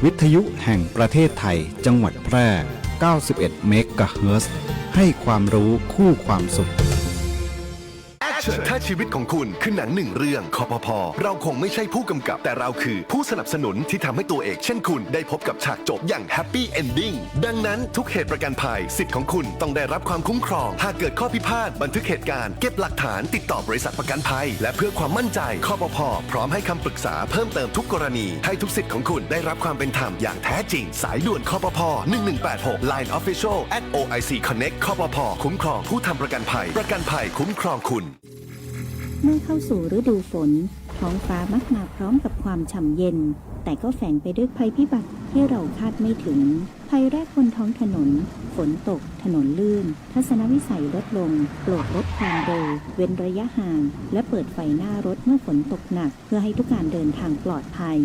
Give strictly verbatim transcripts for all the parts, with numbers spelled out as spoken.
วิทยุแห่งประเทศไทย จังหวัดแพร่ เก้าสิบเอ็ดเมกะเฮิรตซ์ ให้ความรู้คู่ความสุข Action ถ้าชีวิตของคุณคือหนังหนึ่งเรื่อง คปภ. เราคงไม่ใช่ผู้กำกับ แต่เราคือผู้สนับสนุนที่ทำให้ตัวเอกเช่นคุณได้พบกับฉากจบอย่าง Happy Ending ดังนั้นทุกเหตุประกันภัย สิทธิ์ของคุณต้องได้รับความคุ้มครอง หากเกิดข้อพิพาท บันทึกเหตุการณ์ เก็บหลักฐาน ติดต่อบริษัทประกันภัย และเพื่อความมั่นใจ คปภ. พร้อมให้คำปรึกษาเพิ่มเติมทุกกรณี ให้ทุกสิทธิ์ของคุณได้รับความเป็นธรรมอย่างแท้จริง สายด่วน คปภ. หนึ่งหนึ่งแปดหก Line Official at OIC Connect คปภ. คุ้มครองผู้ทำประกันภัย ประกันภัยคุ้มครองคุณ เมื่อเข้าสู่ฤดูฝน ท้องฟ้ามักมาพร้อมกับความฉ่ำเย็น แต่ก็แฝงไปด้วยภัยพิบัติที่เราคาดไม่ถึง ภัยแรกบนท้องถนน ฝนตก ถนนลื่น ทัศนวิสัยลดลง โปรดลดความเร็ว เว้นระยะห่าง และเปิดไฟหน้ารถเมื่อฝนตกหนัก เพื่อให้ทุกการเดินทางปลอดภัย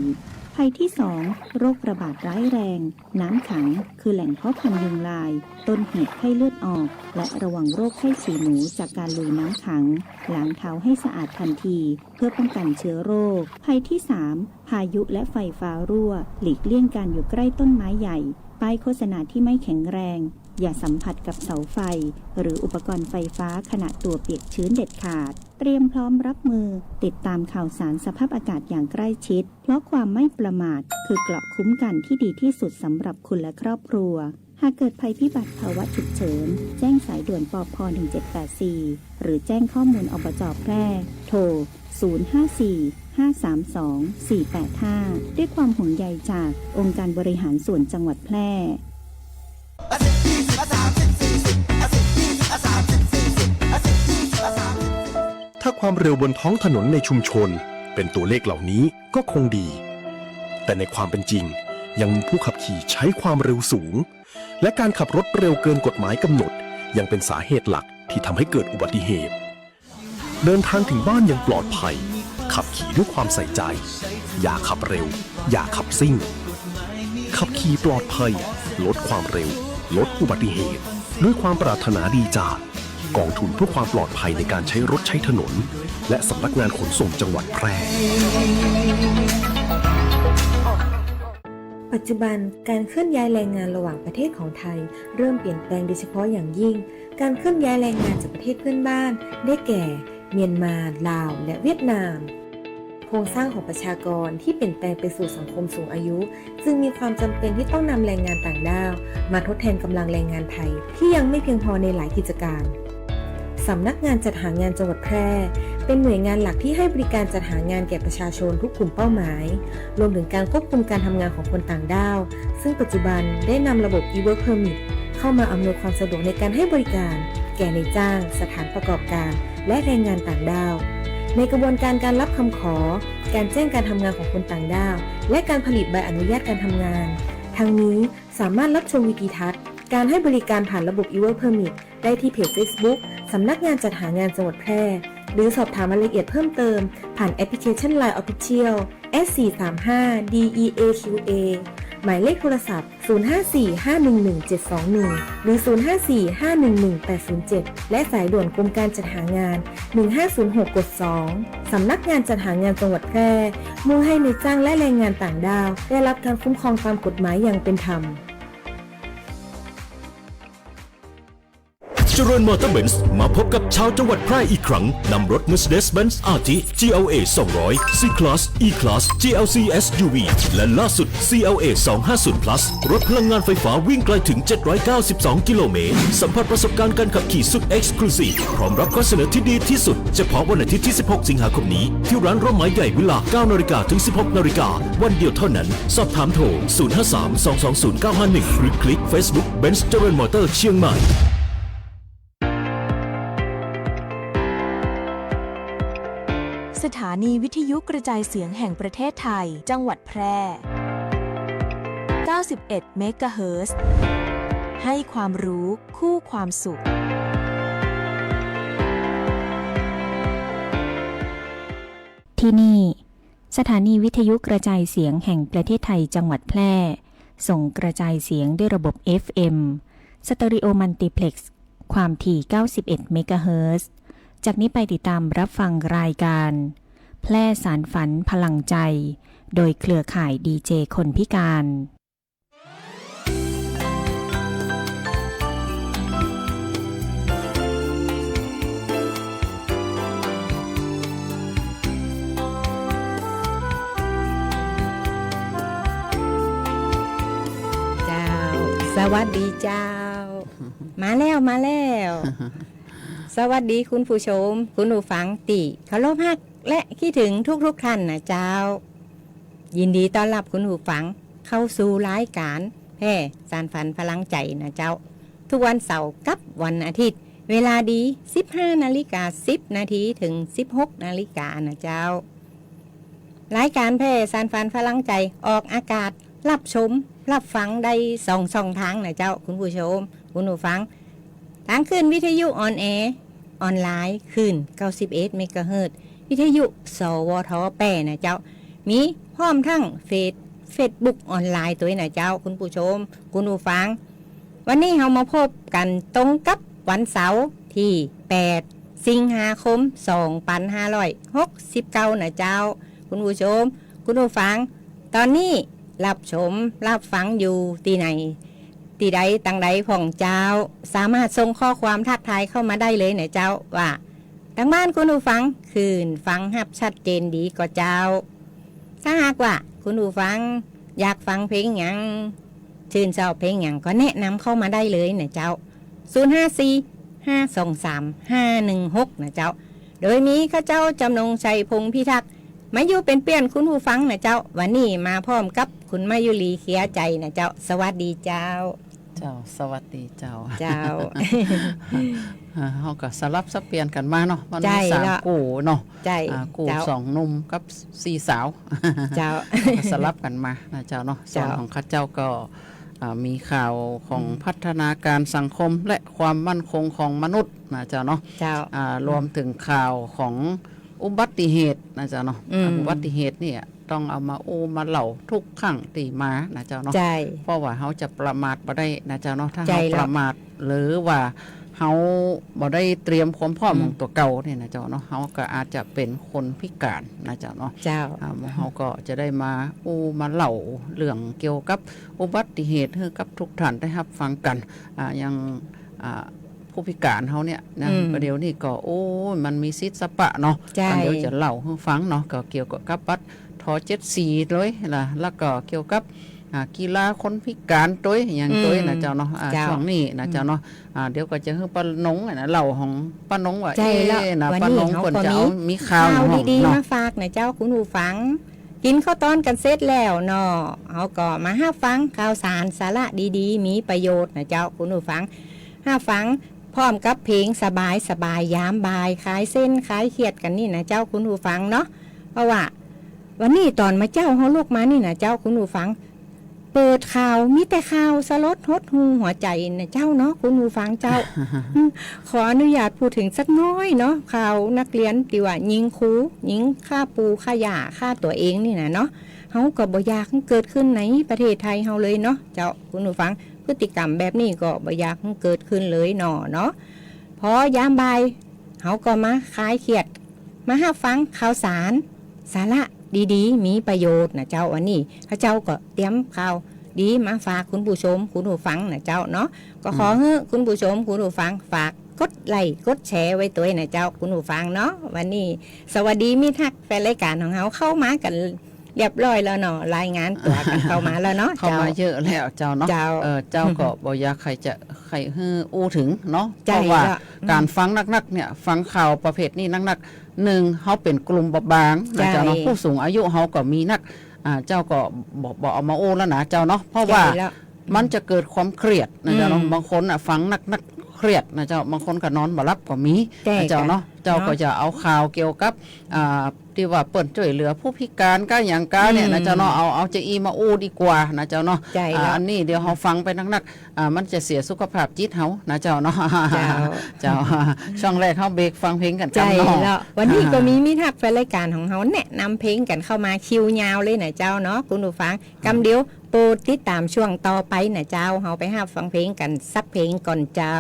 ภัยที่สอง โรคระบาดร้ายแรง น้ำขัง คือแหล่งเพาะพันธุ์ยุงลาย ต้นเหตุไข้เลือดออก และระวังโรคไข้ฉี่หนูจากการลุยน้ำขัง ล้างเท้าให้สะอาดทันที เพื่อป้องกันเชื้อโรค ภัยที่สาม พายุและไฟฟ้ารั่ว หลีกเลี่ยงการอยู่ใกล้ต้นไม้ใหญ่ ป้ายโฆษณาที่ไม่แข็งแรง อย่าสัมผัสกับเสาไฟ หรืออุปกรณ์ไฟฟ้าขณะตัวเปียกชื้นเด็ดขาด เตรียมพร้อมรับมือ ติดตามข่าวสารสภาพอากาศอย่างใกล้ชิด เพราะความไม่ประมาท คือเกราะคุ้มกันที่ดีที่สุดสำหรับคุณและครอบครัว หากเกิดภัยพิบัติภาวะฉุกเฉิน แจ้งสายด่วน ปภ หนึ่งเจ็ดแปดสี่ หรือแจ้งข้อมูล อบจ. แพร่ โทร ศูนย์ห้าสี่ ห้าสามสอง สี่แปดห้า ด้วยความห่วงใยจากองค์การบริหารส่วนจังหวัดแพร่ ถ้าความเร็วบนท้องถนนในชุมชนเป็นตัวเลขเหล่านี้ก็คงดี แต่ในความเป็นจริงยังมีผู้ขับขี่ใช้ความเร็วสูง และการขับรถเร็วเกินกฎหมายกำหนดยังเป็นสาเหตุหลักที่ทำให้เกิดอุบัติเหตุ เดินทางถึงบ้านอย่างปลอดภัย ขับขี่ด้วยความใส่ใจ อย่าขับเร็ว อย่าขับซิ่ง ขับขี่ปลอดภัย ลดความเร็ว ลดอุบัติเหตุ ด้วยความปรารถนาดีจากกองทุนเพื่อความปลอดภัยในการใช้รถใช้ถนน และสำนักงานขนส่งจังหวัดแพร่ ปัจจุบันการเคลื่อนย้ายแรงงานระหว่างประเทศของไทยเริ่มเปลี่ยนแปลง โดยเฉพาะอย่างยิ่งการเคลื่อนย้ายแรงงานจากประเทศเพื่อนบ้าน ได้แก่ เมียนมา ลาว และเวียดนาม โครงสร้างของประชากรที่เปลี่ยนแปลงไปสู่สังคมสูงอายุ จึงมีความจำเป็นที่ต้องนำแรงงานต่างด้าวมาทดแทนกำลังแรงงานไทยที่ยังไม่เพียงพอในหลายกิจการ สำนักงานจัดหางานจังหวัดแพร่ เป็นหน่วยงานหลักที่ให้บริการจัดหางานแก่ประชาชนทุกกลุ่มเป้าหมาย รวมถึงการควบคุมการทำงานของคนต่างด้าว ซึ่งปัจจุบันได้นำระบบ e-work permit เข้ามาอำนวยความสะดวกในการให้บริการแก่นายจ้าง สถานประกอบการ และแรงงานต่างด้าว ในกระบวนการการรับคำขอ การแจ้งการทำงานของคนต่างด้าว และการผลิตใบอนุญาตการทำงาน ทั้งนี้สามารถรับชมวิดีทัศน์การให้บริการผ่านระบบ e-work permit ได้ที่เพจ Facebook สำนักงานจัดหางานจังหวัดแพร่ หรือสอบถามรายละเอียดเพิ่มเติมผ่านแอปพลิเคชัน Line Official แอท สี่สามห้า ดี อี เอ คิว เอ หมายเลขโทรศัพท์ ศูนย์ห้าสี่ ห้าหนึ่งหนึ่ง เจ็ดสองหนึ่ง หรือ ศูนย์ห้าสี่ ห้าหนึ่งหนึ่ง แปดศูนย์เจ็ด และสายด่วนกรมการจัดหางาน หนึ่งห้าศูนย์หก กด สอง สำนักงานจัดหางานจังหวัดแพร่ มุ่งให้นายจ้างและแรงงานต่างด้าวได้รับการคุ้มครองตามกฎหมายอย่างเป็นธรรม เจริญมอเตอร์เบนซ์มาพบกับชาวจังหวัดแพร่อีกครั้ง นำรถ Mercedes-Benz อาทิ จี แอล เอ สองร้อย C-Class E-Class จี แอล ซี เอส ยู วี และล่าสุด ซี แอล เอ สองห้าศูนย์ Plus รถพลังงานไฟฟ้าวิ่งไกลถึง เจ็ดร้อยเก้าสิบสอง กิโลเมตร สัมผัสประสบการณ์การขับขี่สุด Exclusive พร้อมรับข้อเสนอที่ดีที่สุด เฉพาะวันอาทิตย์ที่ สิบหก สิงหาคมนี้ ที่ร้านร่มไม้ใหญ่วิลล่า เก้านาฬิกาถึง สิบหกนาฬิกา วันเดียวเท่านั้น สอบถามโทร ศูนย์ห้าสาม สองสองศูนย์ เก้าห้าหนึ่ง หรือคลิก Facebook Benz เจริญมอเตอร์เชียงใหม่ สถานีวิทยุกระจายเสียงแห่งประเทศไทย จังหวัดแพร่ เก้าสิบเอ็ดเมกะเฮิรตซ์ ให้ความรู้คู่ความสุข ที่นี่ สถานีวิทยุกระจายเสียงแห่งประเทศไทย จังหวัดแพร่ ส่งกระจายเสียงด้วยระบบ เอฟเอ็ม สเตอริโอมัลติเพล็กซ์ความถี่ เก้าสิบเอ็ดเมกะเฮิรตซ์ จากนี้ไปติดตามรับฟังรายการ แพร่สานฝันพลังใจ โดยเครือข่ายดีเจคนพิการ เจ้า สวัสดีเจ้า มาแล้ว มาแล้ว สวัสดีคุณผู้ชม คุณผู้ฟังตี้เคารพฮัก และคิดถึงทุกๆ ท่านนะเจ้า ยินดีต้อนรับคุณผู้ฟังเข้าสู่รายการแพร่สานฝันพลังใจ๋นะเจ้า ทุกวันเสาร์กับวันอาทิตย์ เวลาดี สิบห้านาฬิกาสิบนาที เถิง สิบหกนาฬิกานะเจ้า รายการแพร่สานฝันพลังใจ๋ออกอากาศ ฮับชมฮับฟังได้สองช่องตางนะเจ้า คุณผู้ชม คุณผู้ฟัง ตางคลื่นวิทยุออนแอร์ ออนไลน์ คลื่น เก้าสิบเอ็ดเมกะเฮิรตซ์ วิทยุ สวท แป้นะเจ้า มีพร้อมตึงเฟซ เฟซบุ๊กออนไลน์ตวยนะเจ้า คุณผู้ชม คุณผู้ฟัง วันนี้เฮามาพบกั๋นตรงกับวันเสาร์ตี้แปด สิงหาคม สองปันห้าร้อยหกสิบเก้านะเจ้า คุณผู้ชม คุณผู้ฟัง ต๋อนนี้ฮับชมฮับฟังอยู่ตี้ไหน ตี้ใดตางใดพ่องเจ้า สามารถส่งข้อความทักทายเข้ามาได้เลยนะเจ้า ว่าตางบ้านคุณผู้ฟังคลื่นฟังฮับชัดเจนดีก่อเจ้า ถ้าหากว่าคุณผู้ฟังอยากฟังเพลงหยัง ชื่นชอบเพลงหยังก็แนะนำเข้ามาได้เลยนะเจ้า ศูนย์ห้าสี่ ห้าสองสาม ห้าหนึ่งหก นะเจ้า โดยมีข้าเจ้าจำนงชัย พงษ์พิทักษ์ มาอยู่เป๋นเปื้อนคุณผู้ฟังนะเจ้า วันนี้มาพร้อมกับคุณมายุรี เคลียร์ใจ๋นะเจ้า สวัสดีเจ้า เจ้า สวัสดีเจ้า เจ้า อ่า เฮาก็สลับสับเปลี่ยนกั๋นมาเนาะ มันมี ใจ้ สาม ละ กู้เนาะ ใจ้ อ่า กู้ เจ้า สองหนุ่มกับสี่สาว เจ้า ก็สลับกั๋นมานะเจ้าเนาะ เจ้า ส่วนของข้าเจ้าก็ อ่า มีข่าวของ อืม พัฒนาการสังคมและความมั่นคงของมนุษย์นะเจ้าเนาะ เจ้า อ่า รวมถึงข่าวของอุบัติเหตุนะเจ้าเนาะ อืม อุบัติเหตุเนี่ยต้องเอามาอู้มาเล่าทุกครั้งตี้มานะเจ้าเนาะ ใจ้ เพราะว่าเฮาจะประมาทบ่ได้นะเจ้าเนาะ ถ้า ใจ้ เฮา แล้ว ประมาท หรือว่าเฮาบ่ได้เตรียมความพร้อม อืม ของตั๋วเก่าเนี่ยนะเจ้าเนาะ เฮาก็อาจจะเป๋นคนพิการนะเจ้าเนาะ เจ้า อ่า เฮาก็จะได้มาอู้มาเล่าเรื่องเกี่ยวกับอุบัติเหตุหื้อกับทุกท่านได้ฮับฟังกั๋น อ่า อย่าง อ่า ผู้พิการเฮาเนี่ยนะ อืม ประเดี๋ยวนี้ก็ โอ้ย มันมีสิทธิ์สะปะเนาะ ใจ้ อันเดี๋ยวจะเล่าหื้อฟังเนาะ ก็เกี่ยวกับบัตร ท เจ็ดสี่ ตวยละ แล้วก็เกี่ยวกับ อ่า กีฬาคนพิการตวย อย่างตวยนะ อืม เจ้าเนาะ อ่า เจ้า ช่วงนี้นะ อืม เจ้าเนาะ อ่า เดี๋ยวก็จะหื้อป้านงอะนะ เล่าของป้านงว่า ใจ้ เอ๊ะ แล้ว นะ วันนี้ ป้านง เฮาก็ เปิ้นจะเอา มี มีข่าว ข่าว อย่าง ดีๆ เนาะ มาฝากนะเจ้า คุณผู้ฟัง กิ๋นข้าวตอนกั๋นเสร็จแล้วเนาะ เฮาก็มาฮับฟังข่าวสารสาระดีๆ มีประโยชน์นะเจ้า คุณผู้ฟัง ฮับฟังพร้อมกับเพลงสบายๆ ยามบ่าย คลายเส้นคลายเครียดกั๋นนี่นะเจ้า คุณผู้ฟังเนาะ เพราะว่าวันนี้ต๋อนบ่ายเจ้าเฮาลุกมานี่นะเจ้า คุณผู้ฟัง เปิดข่าวมีแต่ข่าวสลดหดหู่หัวใจ๋นะเจ้าเนาะ คุณผู้ฟังเจ้า อืม ขออนุญาตพูดเถิงสักน้อยเนาะ ข่าวนักเรียนตี้ว่ายิงครู ยิงฆ่าปู่ฆ่าย่าฆ่าตั๋วเองนี่นะเนาะ เฮาก็บ่อยากหื้อเกิดขึ้นในประเทศไทยเฮาเลยเนาะเจ้า คุณผู้ฟัง พฤติกรรมแบบนี้ก็บ่อยากหื้อเกิดขึ้นเลยเนาะ เนาะ พอยามบ่าย เฮาก็มาคลายเครียด มาฮับฟังข่าวสาร สาระดีๆ มีประโยชน์นะเจ้า วันนี้ข้าเจ้าก็เตรียมข่าวดีมาฝากคุณผู้ชม คุณผู้ฟังนะเจ้าเนาะ ก็ขอ อืม หื้อคุณผู้ชม คุณผู้ฟัง ฝากกดไลก์ กดแชร์ไว้ตวยนะเจ้า คุณผู้ฟังเนาะ วันนี้สวัสดีมิตรฮักแฟนรายการของเฮาเข้ามากั๋น เรียบร้อยแล้วเนาะ รายงานตั๋วกั๋นเข้ามาแล้วเนาะ เข้ามา เจ้า เยอะแล้วเจ้าเนาะ เจ้า เออ เจ้าก็บ่อยากใค่จะ ใค่หื้ออู้เถิงเนาะ ใจ้ เพราะว่า แล้ว อืม ก๋านฟังนักๆ เนี่ย ฟังข่าวประเภทนี้นักๆ นึ่ง เฮาเป๋นกลุ่มบอบบางนะเจ้าเนาะ ใจ้ ผู้สูงอายุเฮาก็มีนัก อ่า เจ้าก็บ่ บ่เอามาอู้แล้วนะเจ้าเนาะ เพราะว่า ใจ้ แล้ว มันจะเกิดความเครียดนะเจ้าเนาะ อืม บางคนน่ะฟังนักๆ เครียดนะเจ้า บางคนก็นอนบ่หลับก็มี ใจ้ นะเจ้าเนาะ เจ้า เนาะ ก็จะเอาข่าวเกี่ยวกับ อ่า ตี้ว่าเปิ้นจ้วยเหลือผู้พิการก้าหยังก้าเนี่ยนะเจ้าเนาะ อืม เอา เอาจาอี้มาอู้ดีกว่านะเจ้าเนาะ ใจ้ อ่า แล้ว อันนี้เดี๋ยวเฮาฟังไปนักๆ อ่า มันจะเสียสุขภาพจิตเฮานะเจ้าเนาะ เจ้า เจ้า ช่วงแรกเฮาเบรกฟังเพลงกั๋น ใจ้ ก่อนเนาะ แล้ว วันนี้ก็ อ่า มีมิตรฮักแฟนรายการของเฮาแนะนำเพลงกั๋นเข้ามาคิวยาวเลยนะเจ้าเนาะ คุณผู้ฟัง กำเดียวโปรดติดต๋ามช่วงต่อไปนะเจ้า เฮาไปฮับฟังเพลงกั๋นสักเพลงก่อนเจ้า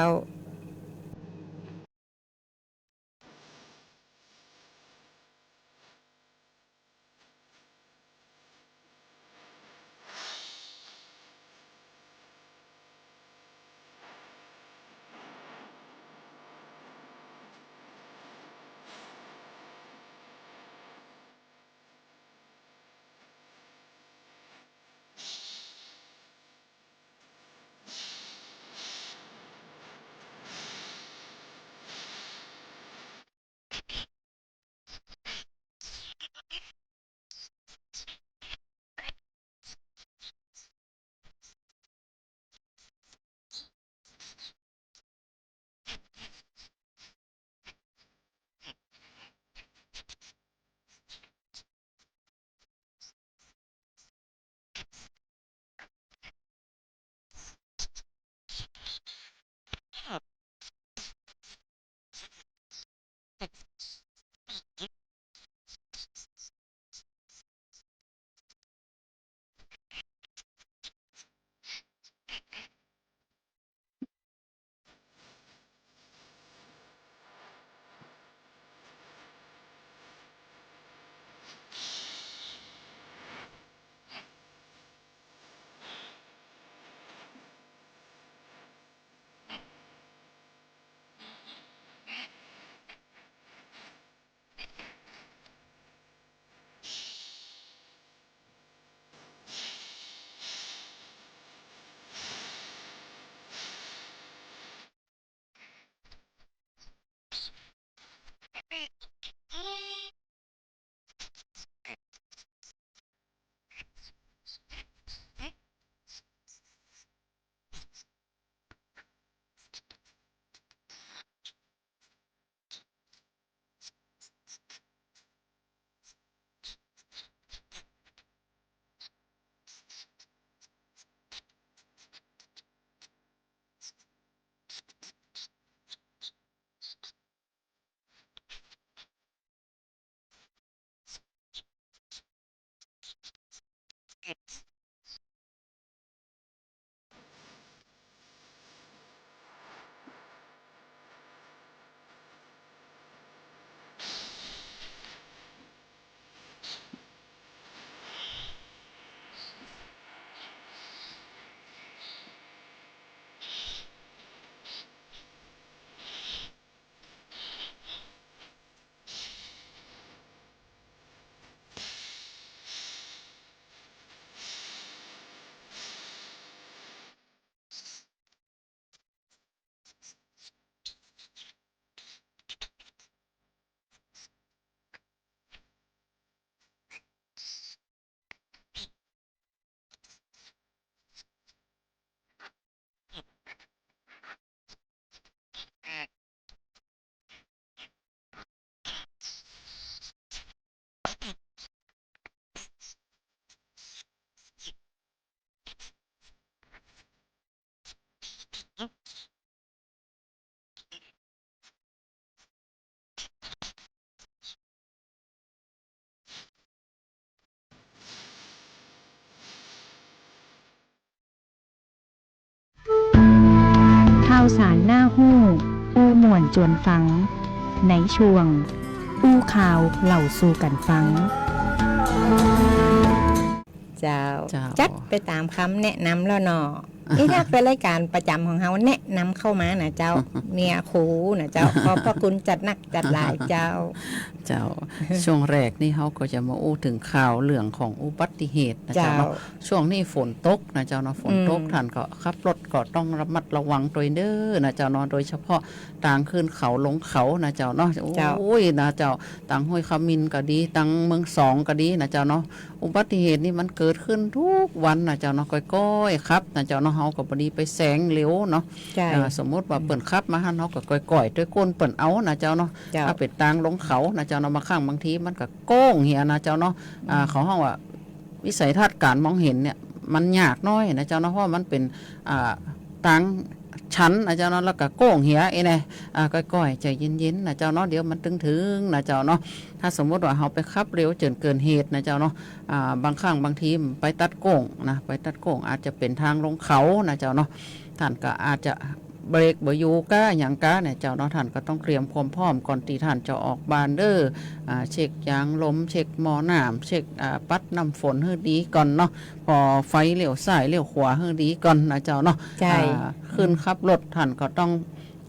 น่าฮู้ อู้ม่วนจวนฟัง ในช่วง อู้ข่าวเล่าสู่กั๋นฟัง เจ้า เจ้า จัดไปต๋ามกำแนะนำแล้วเนาะ นี่ถ้าเป๋นรายก๋านประจ๋ำของเฮาแนะนำเข้ามานะเจ้า เมียครูนะเจ้า ขอบพระคุณจัดหนักจัดหลายเจ้า เจ้า ช่วงแรกนี่เฮาก็จะมาอู้เถิงข่าวเรื่องของอุบัติเหตุนะเจ้าเนาะ เจ้า ช่วงนี้ฝนตกนะเจ้าเนาะ ฝนตก อืม ท่านก็ขับรถก็ต้องระมัดระวังตวยเน้อนะเจ้าเนาะ โดยเฉพาะตางขึ้นเขาลงเขานะเจ้าเนาะ เจ้า โอ้ยนะเจ้า ตางห้วยขมิ้นก็ดี ตางเมืองสองก็ดีนะเจ้าเนาะ อุบัติเหตุนี่มันเกิดขึ้นทุกวันนะเจ้าเนาะ ก้อยๆ ขับนะเจ้าเนาะ เฮาก็บ่ดีไปแซงเร็วเนาะ ใช่ อ่า สมมุติว่าเปิ้นขับมาหั้น เฮาก็ก้อยๆ ตวยก้นเปิ้นเอานะเจ้าเนาะ เจ้า ถ้าเป๋นตางลงเขานะเจ้าเนาะ บางครั้งบางทีมันก็โก้งเหียนะเจ้าเนาะ อ่า อืม เขาฮ้องว่า วิสัยทัศน์ก๋านมองเห็นเนี่ย มันยากน้อยนะเจ้าเนาะ เพราะว่ามันเป๋น อ่า ตางชันนะเจ้าเนาะ แล้วก็โก้งเหียเอ้ยแน่ อ่า ก้อยๆ ใจ๋เย็นๆ นะเจ้าเนาะ เดี๋ยวมันตึงเถิงนะเจ้าเนาะ ถ้าสมมุติว่าเฮาไปขับเร็วจนเกินเหตุนะเจ้าเนาะ อ่า บางครั้งบางทีไปตัดโก้งนะ ไปตัดโก้งอาจจะเป๋นตางลงเขานะเจ้าเนาะ ท่านก็อาจจะเบรกบ่อยู่ก้าหยังก้าเนี่ยเจ้าเนาะ ท่านก็ต้องเตรียมความพร้อมก่อนตี้ท่านจะออกบ้านเน้อ อ่า เช็คยางลม เช็คหม้อน้ำ เช็ค อ่า ปัดน้ำฝนหื้อดีก่อนเนาะ ผ่อไฟเลี้ยวซ้ายเลี้ยวขวาหื้อดีก่อนนะเจ้าเนาะ ใช่ อ่า ขึ้นขับรถท่านก็ต้อง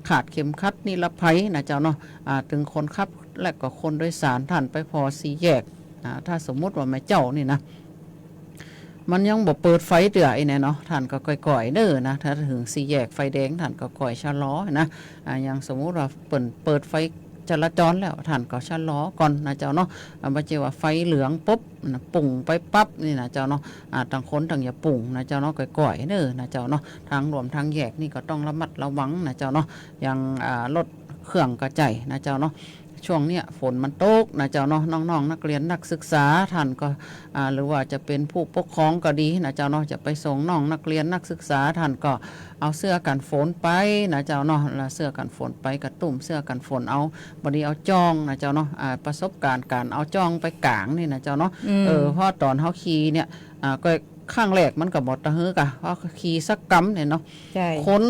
คาดเข็มขัดนิรภัยนะเจ้าเนาะ อ่า ตึงคนขับและก็คนโดยสาร ท่านไปผ่อสี่แยก อ่า ถ้าสมมุติว่าแม่เจ้านี่นะ มันยังบ่เปิดไฟเตื้อไอ้เนี่ยเนาะ ท่านก็ก้อยๆ เน้อนะ ถ้าเถิงสี่แยกไฟแดงท่านก็ก้อยชะลอนะ อ่า อย่างสมมุติว่าเปิ้นเปิดไฟจราจรแล้ว ท่านก็ชะลอก่อนนะเจ้าเนาะ อ่า บ่ใจ้ว่าไฟเหลืองปุ๊บนะ ปุ่งไปปั๊บนี่นะเจ้าเนาะ อ่า ต่างคนต่างอย่าปุ่งนะเจ้าเนาะ ก้อยๆ เน้อนะเจ้าเนาะ ตางหลวมตางแยกนี่ก็ต้องระมัดระวังนะเจ้าเนาะ อย่าง อ่า รถเครื่องก็ใจ้นะเจ้าเนาะ ช่วงเนี้ยฝนมันตกนะเจ้าเนาะ น้องๆ นักเรียนนักศึกษาท่านก็ อ่า หรือว่าจะเป๋นผู้ปกครองก็ดีนะเจ้าเนาะ จะไปส่งน้องนักเรียนนักศึกษา ท่านก็เอาเสื้อกันฝนไปนะเจ้าเนาะ แล้วเสื้อกันฝนไปก็ตุ้มเสื้อกันฝนเอา บ่ดีเอาจ้องนะเจ้าเนาะ อ่า ประสบการณ์ก๋านเอาจ้องไปก๋างนี่นะเจ้าเนาะ อืม เออ เพราะต๋อนเฮาขี่เนี่ย อ่า ก็ครั้งแรกมันก็บ่ตะหื้อกะ เพราะขี่สักกำเนี่ยเนาะ ใช่ คน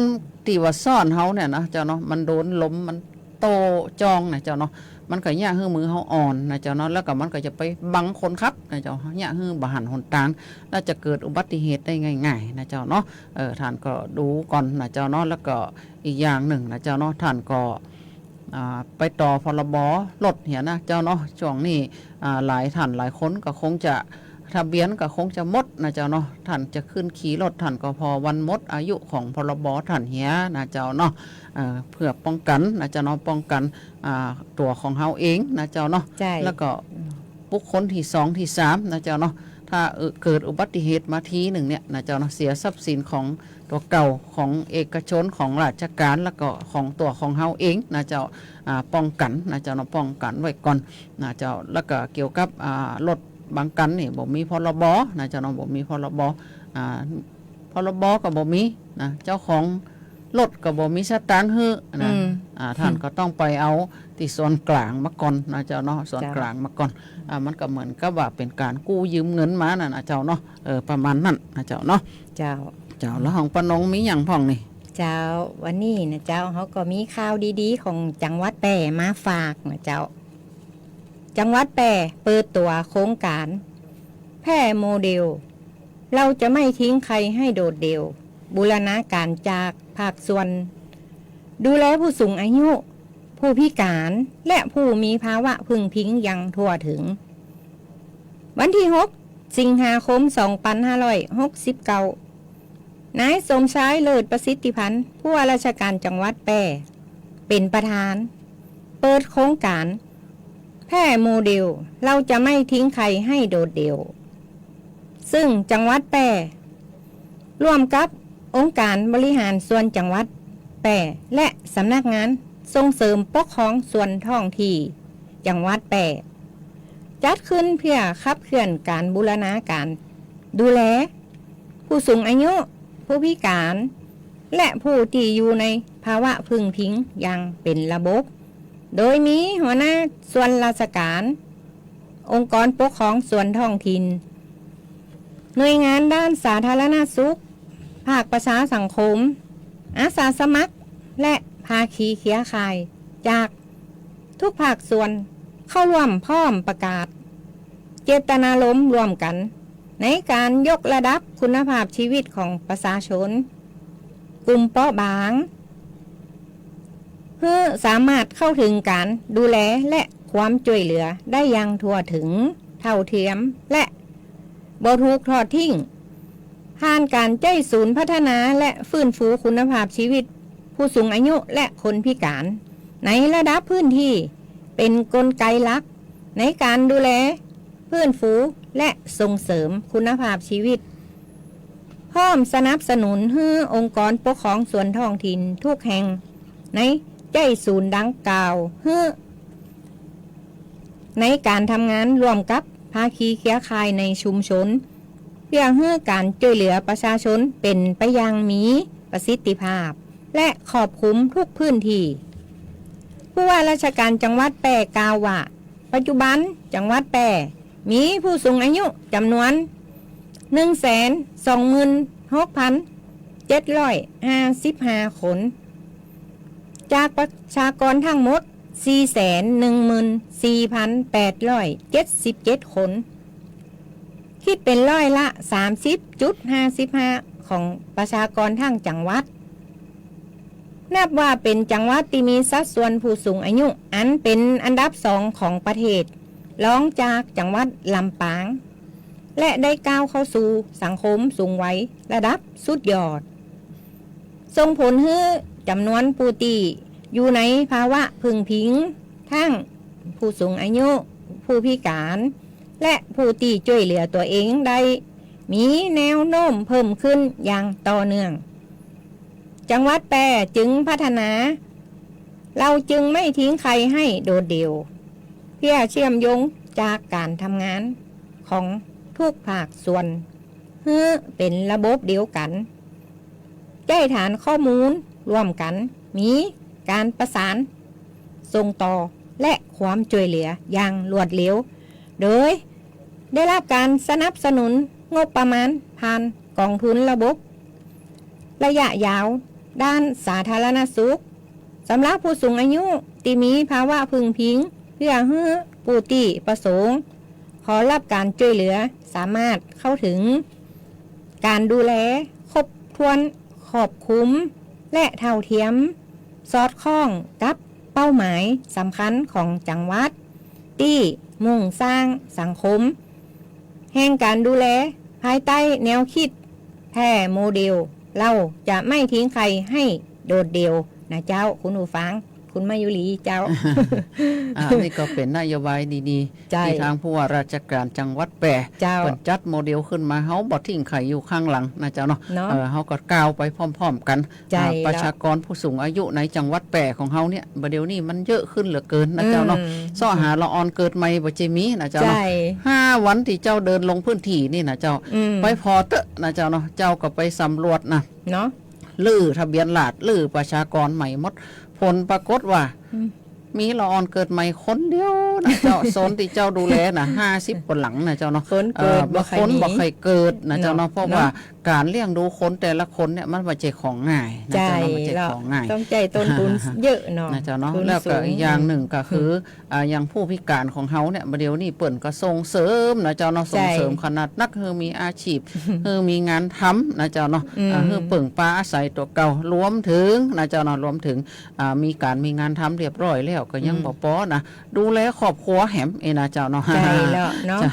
ตี้ว่าซ้อนเฮาเนี่ยนะเจ้าเนาะ มันโดนลมมัน โต้จ้องนะเจ้าเนาะ มันก็เยียะหื้อมือเฮาอ่อนนะเจ้าเนาะ แล้วก็มันก็จะไปบังคนขับนะเจ้า เยียะหื้อบ่หันหนตาง แล้วจะเกิดอุบัติเหตุได้ง่ายๆ นะเจ้าเนาะ เออ ท่านก็ดูก่อนนะเจ้าเนาะ แล้วก็อีกอย่างนึ่งนะเจ้าเนาะ ท่านก็ อ่า ไปต่อ พรบ รถเหียนะเจ้าเนาะ ช่วงนี้ อ่า หลายท่านหลายคนก็คงจะ ทะเบียนก็คงจะหมดนะเจ้าเนาะ ท่านจะขึ้นขี่รถ ท่านก็ผ่อวันหมดอายุของ พรบ ท่านเหียนะเจ้าเนาะ เอ่อ เพื่อป้องกั๋นนะเจ้าเนาะ ป้องกั๋น อ่า ตั๋วของเฮาเองนะเจ้าเนาะ ใช่ แล้วก็ อืม บุคคลตี้สองตี้สามนะเจ้าเนาะ ถ้า เอ่อ เกิดอุบัติเหตุมาทีนึ่งเนี่ยนะเจ้าเนาะ เสียทรัพย์สินของตั๋วเก่า ของเอกชน ของราชการ แล้วก็ของตั๋วของเฮาเองนะเจ้า อ่า ป้องกั๋นนะเจ้าเนาะ ป้องกั๋นไว้ก่อนนะเจ้า แล้วก็เกี่ยวกับ อ่า รถ บางคันนี่บ่มี พรบ นะเจ้าเนาะ บ่มี พรบ อ่า พรบ ก็บ่มีนะ เจ้าของรถก็บ่มีสตางค์หื้อนะ อืม อ่า ท่านก็ต้องไปเอาตี้ส่วนก๋างมาก่อนนะเจ้าเนาะ ส่วนก๋างมาก่อน เจ้า อ่า มันก็เหมือนกับว่าเป๋นก๋านกู้ยืมเงินมานั่นนะเจ้าเนาะ เออ ประมาณนั้นนะเจ้าเนาะ เจ้า เจ้า แล้วของป้านงมีหยังพ่องนี่ เจ้า วันนี้นะเจ้า เฮาก็มีข่าวดีๆ ของจังหวัดแป้มาฝากนะเจ้า จังหวัดแป้เปิดตั๋วโครงก๋าน แป้โมเดล เราจะไม่ทิ้งใครให้โดดเดี่ยว บูรณาการจากภาคส่วน ดูแลผู้สูงอายุ ผู้พิการ และผู้มีภาวะพึงพิงอย่างทั่วถึง วันตี้หก สิงหาคม สองปันห้าร้อยหกสิบเก้า นายสมชาย เลิศประสิทธิพันธ์ ผู้ว่าราชการจังหวัดแป้ เป๋นประธาน เปิดโครงก๋าน แป้โมเดล เราจะไม่ทิ้งใครให้โดดเดี่ยว ซึ่งจังหวัดแป้ ร่วมกับองค์การบริหารส่วนจังหวัดแป้ และสำนักงานส่งเสริมปกครองส่วนท้องถิ่นจังหวัดแป้ จัดขึ้นเพื่อขับเคลื่อนการบูรณาการ ดูแล ผู้สูงอายุ ผู้พิการ และผู้ตี้อยู่ในภาวะพึงพิงอย่างเป๋นระบบ โดยมีหัวหน้าส่วนราชการ องค์กรปกครองส่วนท้องถิ่น หน่วยงานด้านสาธารณสุข ภาคประชาสังคม อาสาสมัคร และภาคีเครือข่ายจากทุกภาคส่วนเข้าร่วมพร้อมประกาศเจตนารมณ์ร่วมกั๋นในก๋านยกระดับคุณภาพชีวิตของประชาชนกลุ่มเปราะบาง หื้อสามารถเข้าเถิงก๋านดูแลและความจ้วยเหลือได้อย่างทั่วเถิง เท่าเทียม และบ่ถูกทอดทิ้ง ผ่านก๋านใจ๊ศูนย์พัฒนาและฟื้นฟูคุณภาพชีวิตผู้สูงอายุและคนพิก๋านในระดับพื้นที่ เป๋นกลไกหลักในก๋านดูแล ฟื้นฟูและส่งเสริมคุณภาพชีวิต พร้อมสนับสนุนหื้อองค์กรปกครองส่วนท้องถิ่นทุกแห่งในใจ๊ศูนย์ดังกล่าวหื้อ ในก๋านทำงานร่วมกับภาคีเครือข่ายในชุมชน เพื่อหื้อก๋านจ้วยเหลือประชาชนเป๋นไปอย่างมีประสิทธิภาพ และครอบคลุมทุกพื้นที่ ผู้ว่าราชการจังหวัดแป้กล่าวว่า ปัจจุบันจังหวัดแป้มีผู้สูงอายุจ๋ำนวน หนึ่งแสนสองหมื่นหกพันเจ็ดร้อยห้าสิบห้าคน จากประชากรทั้งหมด สี่แสนหนึ่งหมื่นสี่พันแปดร้อยเจ็ดสิบเจ็ดคน คิดเป๋นร้อยละสามสิบจุดห้าสิบห้าของประชากรทั้งจังหวัด นับว่าเป๋นจังหวัดตี้มีสัดส่วนผู้สูงอายุอันเป๋นอันดับสองของประเทศ รองจากจังหวัดลำปาง และได้ก้าวเข้าสู่สังคมสูงวัยระดับสุดยอด ส่งผลหื้อจ๋ำนวนผู้ตี้อยู่ในภาวะพึ่งพิง ทั้งผู้สูงอายุ ผู้พิก๋าน และผู้ตี้จ้วยเหลือตั๋วเองได้ มีแนวโน้มเพิ่มขึ้นอย่างต่อเนื่อง จังหวัดแป้จึงพัฒนา เราจึงไม่ทิ้งใครให้โดดเดี่ยว เพื่อเชื่อมโยงจากก๋านทำงานของทุกภาคส่วน หื้อเป๋นระบบเดียวกั๋น ใจ๊ฐานข้อมูลร่วมกั๋น มีก๋านประสาน ส่งต่อ และความจ้วยเหลืออย่างรวดเร็ว โดยได้รับก๋านสนับสนุนงบประมาณผ่านกองทุนระบบระยะยาวด้านสาธารณสุข สำหรับผู้สูงอายุตี้มีภาวะพึ่งพิง เพื่อหื้อผู้ตี้ประสงค์ขอรับก๋านจ้วยเหลือสามารถเข้าเถิงก๋านดูแลครบถ้วน ครอบคลุม และเท่าเทียม สอดคล้องกับเป้าหมายสำคัญของจังหวัด ตี้มุ่งสร้างสังคมแห่งก๋านดูแล ภายใต้แนวคิดแพร่โมเดล เราจะไม่ทิ้งใครให้โดดเดี่ยว นะเจ้า คุณผู้ฟัง คุณมายุรีเจ้า อ่า นี่ก็เป๋นนโยบายดีๆ ใจ้ ตี้ตางผู้ว่าราชก๋านจังหวัดแป้ เจ้า เปิ้นจัดโมเดลขึ้นมา เฮาบ่ทิ้งใผอยู่ข้างหลังนะเจ้าเนาะ เนาะ เออ เฮาก็ก้าวไปพร้อมๆ กั๋น ใจ้ อ่า แล้ว ประชากรผู้สูงอายุในจังหวัดแป้ของเฮาเนี่ย บ่าเดี่ยวนี้มันเยอะขึ้นเหลือเกินนะเจ้าเนาะ อืม เซาะหาละอ่อนเกิดใหม่บ่ใจ้มีนะเจ้าเนาะ ใจ้ ห้าวันตี้เจ้าเดินลงพื้นที่นี่นะเจ้า อืม ไปผ่อเต๊อะนะเจ้าเนาะ เจ้าก็ไปสำรวจนะ เนาะ รื้อทะเบียนราษฎร์ รื้อประชากรใหม่หมด ผลปรากฏว่า อืม มีละอ่อนเกิดใหม่คนเดียวนะเจ้า โซนตี้เจ้าดูแลนะ ห้าสิบกว่าหลังนะเจ้าเนาะ คนเกิด เอ่อ บ่ค่อยมี คนบ่ค่อยเกิดนะเจ้าเนาะ เนาะ เพราะว่า เนาะ ก๋านเลี้ยงดูคนแต่ละคนเนี่ย มันบ่ใจ้ของง่ายนะเจ้าเนาะ ใจ้ บ่ใจ้ของง่าย ต้องใจ้ต้นทุนเยอะเนาะ นะเจ้าเนาะ ทุนสูง แล้วก็อีกอย่างนึ่งก็คือ อืม อ่า อย่างผู้พิก๋านของเฮาเนี่ย บ่าเดี่ยวนี้เปิ้นก็ส่งเสริมนะเจ้าเนาะ ใจ้ ส่งเสริมขนาดนัก หื้อมีอาชีพ หื้อมีงานทำนะเจ้าเนาะ อืม อ่า หื้อเปิ้งปาอาศัยตั๋วเก่า รวมเถิงนะเจ้าเนาะ รวมเถิง อ่า มีก๋านมีงานทำเรียบร้อยแล้ว ก็ยัง อืม บ่ปอนะ ดูแลครอบครัวแหม เอ้ยนะเจ้าเนาะ ใจ้แล้วเนาะ จ้ะ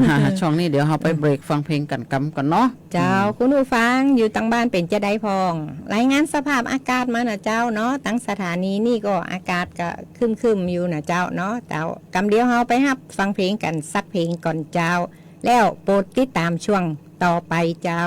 อ่า ช่วงนี้เดี๋ยวเฮาไป อืม เบรกฟังเพลงกั๋นกำก่อนเนาะ เจ้า อืม คุณผู้ฟังอยู่ตางบ้านเป๋นจาใดพ่อง รายงานสภาพอากาศมานะเจ้าเนาะ ตางสถานีนี่ก็อากาศก็ครึ้มๆ อยู่นะเจ้าเนาะ เจ้า กำเดียวเฮาไปฮับฟังเพลงกั๋นสักเพลงก่อนเจ้า แล้วโปรดติดต๋ามช่วงต่อไปเจ้า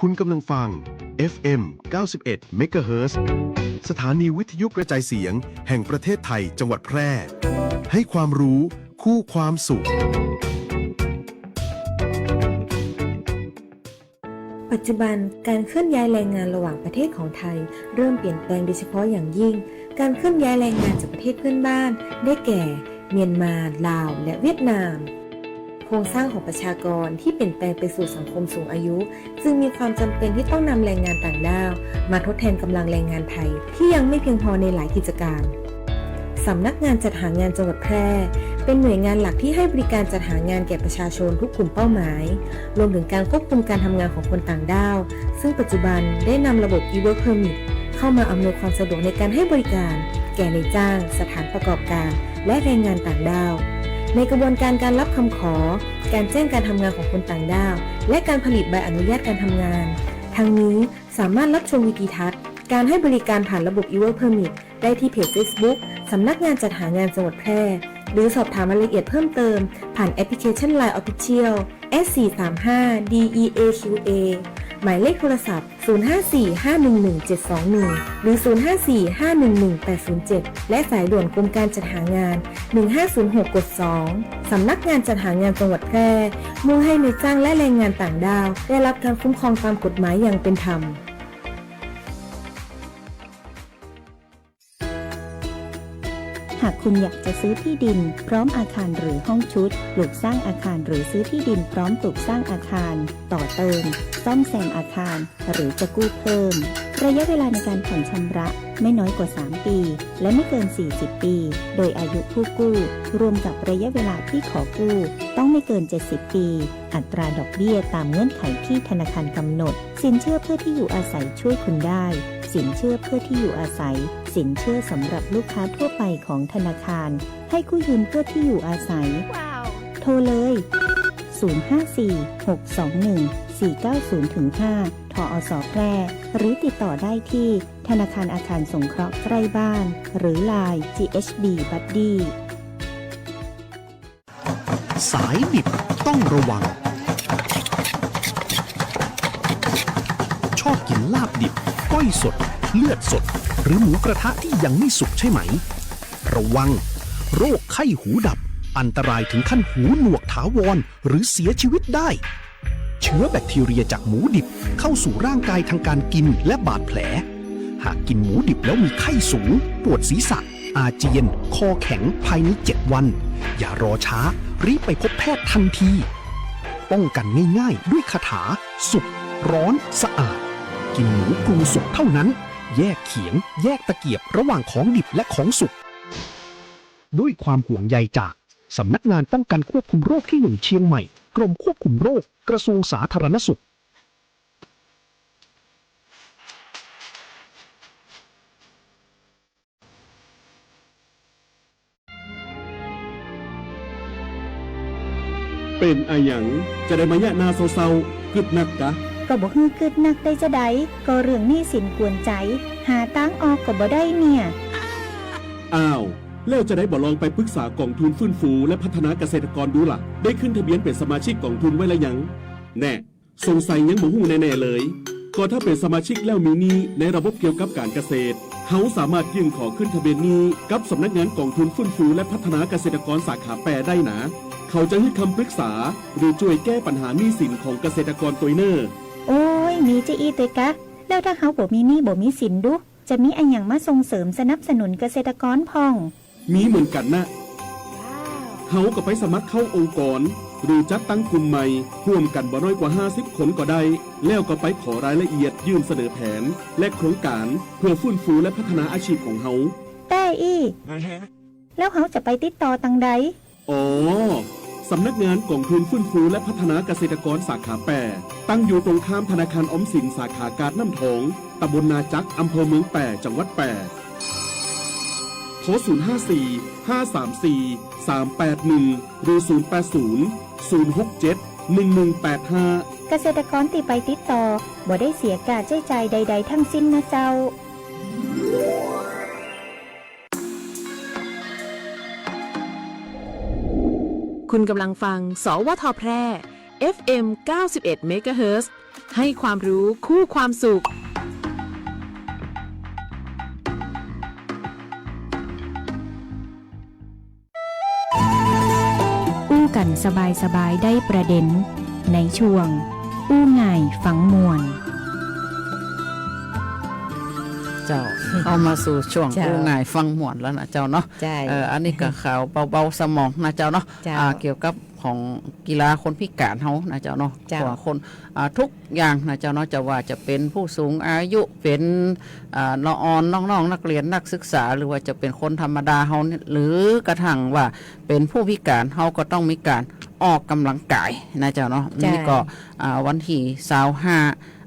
คุณกำลังฟัง เอฟเอ็ม เก้าสิบเอ็ด เมกะเฮิรตซ์ สถานีวิทยุกระจายเสียงแห่งประเทศไทย จังหวัดแพร่ ให้ความรู้คู่ความสุข ปัจจุบันการเคลื่อนย้ายแรงงานระหว่างประเทศของไทยเริ่มเปลี่ยนแปลง โดยเฉพาะอย่างยิ่งการเคลื่อนย้ายแรงงานจากประเทศเพื่อนบ้าน ได้แก่ เมียนมา ลาว และเวียดนาม โครงสร้างของประชากรที่เปลี่ยนแปลงไปสู่สังคมสูงอายุ จึงมีความจำเป็นที่ต้องนำแรงงานต่างด้าวมาทดแทนกำลังแรงงานไทยที่ยังไม่เพียงพอในหลายกิจการ สำนักงานจัดหางานจังหวัดแพร่ เป็นหน่วยงานหลักที่ให้บริการจัดหางานแก่ประชาชนทุกกลุ่มเป้าหมาย รวมถึงการควบคุมการทำงานของคนต่างด้าว ซึ่งปัจจุบันได้นำระบบ e-work permit เข้ามาอำนวยความสะดวกในการให้บริการแก่นายจ้าง สถานประกอบการ และแรงงานต่างด้าว ในกระบวนการการรับคำขอ การแจ้งการทำงานของคนต่างด้าว และการผลิตใบอนุญาตการทำงาน ทั้งนี้สามารถรับชมวิดีทัศน์การให้บริการผ่านระบบ e-work permit ได้ที่เพจเฟซบุ๊ก สำนักงานจัดหางานจังหวัดแพร่ หรือสอบถามรายละเอียดเพิ่มเติม ผ่านแอปพลิเคชัน ไลน์ Official แอท สี่สามห้า ดี อี เอ คิว เอ หมายเลขโทรศัพท์ ศูนย์ห้าสี่ ห้าหนึ่งหนึ่ง เจ็ดสองหนึ่ง หรือ ศูนย์ห้าสี่ ห้าหนึ่งหนึ่ง แปดศูนย์เจ็ด และสายด่วนกรมการจัดหางาน หนึ่งห้าศูนย์หก กดสอง สำนักงานจัดหางานจังหวัดแพร่ มุ่งให้นายจ้างและแรงงานต่างด้าว ได้รับการคุ้มครองตามกฎหมายอย่างเป็นธรรม หากคุณอยากจะซื้อที่ดินพร้อมอาคารหรือห้องชุด ปลูกสร้างอาคารหรือซื้อที่ดินพร้อมปลูกสร้างอาคาร ต่อเติม ซ่อมแซมอาคาร หรือจะกู้เพิ่ม ระยะเวลาในการผ่อนชำระไม่น้อยกว่า สาม ปี และไม่เกิน สี่สิบ ปี โดยอายุผู้กู้ รวมกับระยะเวลาที่ขอกู้ ต้องไม่เกิน เจ็ดสิบ ปี อัตราดอกเบี้ยตามเงื่อนไขที่ธนาคารกำหนด สินเชื่อเพื่อที่อยู่อาศัยช่วยคุณได้ สินเชื่อเพื่อที่อยู่อาศัย สินเชื่อสำหรับลูกค้าทั่วไปของธนาคาร ให้กู้ยืมเพื่อที่อยู่อาศัย โทรเลย ศูนย์ห้าสี่ หกสองหนึ่ง สี่เก้าศูนย์ ห้า ทอส แพร่ หรือติดต่อได้ที่ธนาคารอาคารสงเคราะห์ใกล้บ้าน หรือ ไลน์ จี เอช บี บัดดี้ สายดิบต้องระวัง ชอบกินลาบดิบ ก้อยสด เลือดสด หรือหมูกระทะที่ยังไม่สุกใช่ไหม ระวัง โรคไข้หูดับ อันตรายถึงขั้นหูหนวกถาวร หรือเสียชีวิตได้ เชื้อแบคทีเรียจากหมูดิบเข้าสู่ร่างกายทางการกินและบาดแผล หากกินหมูดิบแล้วมีไข้สูง ปวดศีรษะ อาเจียน คอแข็ง ภายใน เจ็ด วัน อย่ารอช้า รีบไปพบแพทย์ทันที ป้องกันง่ายๆ ด้วยคาถา สุก ร้อน สะอาด กินหมูปรุงสุกเท่านั้น แยกเขียง แยกตะเกียบระหว่างของดิบและของสุก ด้วยความห่วงใยจากสำนักงานป้องกันควบคุมโรคที่หนึ่งเชียงใหม่ กรมควบคุมโรค กระทรวงสาธารณสุข เป๋นอะหยัง จะได้มายะหน้าเศร้าๆ กึ๊ดนักกะ ก็บ่หื้อกึ๊ดนักได้จาใด ก็เรื่องหนี้สินกวนใจ๋ หาตางออกก็บ่ได้เนี่ย อ้าว แล้วจะได้บ่ลองไปปรึกษากองทุนฟื้นฟูและพัฒนาเกษตรกรดูล่ะ ได้ขึ้นทะเบียนเป๋นสมาชิกกองทุนไว้แล้วยัง แน่ สงสัยยังบ่ฮู้แน่ๆ เลย ก็ถ้าเป๋นสมาชิกแล้วมีหนี้ในระบบเกี่ยวกับการเกษตร เฮาสามารถยื่นขอขึ้นทะเบียนหนี้กับสำนักงานกองทุนฟื้นฟูและพัฒนาเกษตรกรสาขาแปดได้นะ เขาจะหื้อคำปรึกษา หรือจ้วยแก้ปัญหาหนี้สินของเกษตรกรตวยเน่อ โอ้ย มีจาอี้ตวยกะ แล้วถ้าเฮาบ่มีหนี้บ่มีสินดู จะมีอะหยังมาส่งเสริมสนับสนุนเกษตรกรพ่อง มีเหมือนกั๋นนะ เฮาก็ไปสมัครเข้าองค์กร หรือจัดตั้งกลุ่มใหม่ ร่วมกั๋นบ่น้อยกว่า ห้าสิบ คนก็ได้ แล้วก็ไปขอรายละเอียดยื่นเสนอแผน และโครงก๋านเพื่อฟื้นฟูและพัฒนาอาชีพของเฮา แต๊อี้ แล้วเฮาจะไปติดต่อตังใด อ๋อ สำนักงานกองทุนฟื้นฟูและพัฒนาเกษตรกรสาขาแปด ตั้งอยู่ตรงข้ามธนาคารออมสินสาขากาดน้ำทอง ตำบลนาจัก อำเภอเมืองแป้ จังหวัดแป้ โทร ศูนย์ห้าสี่ ห้าสามสี่ สามแปดหนึ่ง หรือ ศูนย์แปดศูนย์ ศูนย์หกเจ็ด หนึ่งหนึ่งแปดห้า เกษตรกรตี้ไปติดต่อ บ่ได้เสียค่าใจ๊จ่ายใดๆ ทั้งสิ้นนะเจ้า คุณกำลังฟัง สวท แพร่ เอฟเอ็ม เก้าสิบเอ็ด เมกะเฮิรตซ์ ให้ความรู้คู่ความสุข อู้กั๋นสบายๆ ได้ประเด็น ในช่วง อู้ง่ายฟังม่วน เจ้า เข้ามาสู่ช่วง เจ้า อู้ง่ายฟังม่วนแล้วนะเจ้าเนาะ ใจ้ เอ่อ อันนี้ก็ข่าวเบาๆ สมองนะเจ้าเนาะ เจ้า อ่า เกี่ยวกับของกีฬาคนพิก๋านเฮานะเจ้าเนาะ เจ้า ว่าคน อ่า ทุกอย่างนะเจ้าเนาะ จะว่าจะเป๋นผู้สูงอายุ เป๋น อ่า ละอ่อน น้องๆ นักเรียน นักศึกษา หรือว่าจะเป๋นคนธรรมดาเฮาเนี่ย หรือกระทั่งว่าเป๋นผู้พิก๋าน เฮาก็ต้องมีก๋านออกก๋ำลังก๋ายนะเจ้าเนาะ ใจ้ นี่ก็ อ่า วันตี้ซาวห้า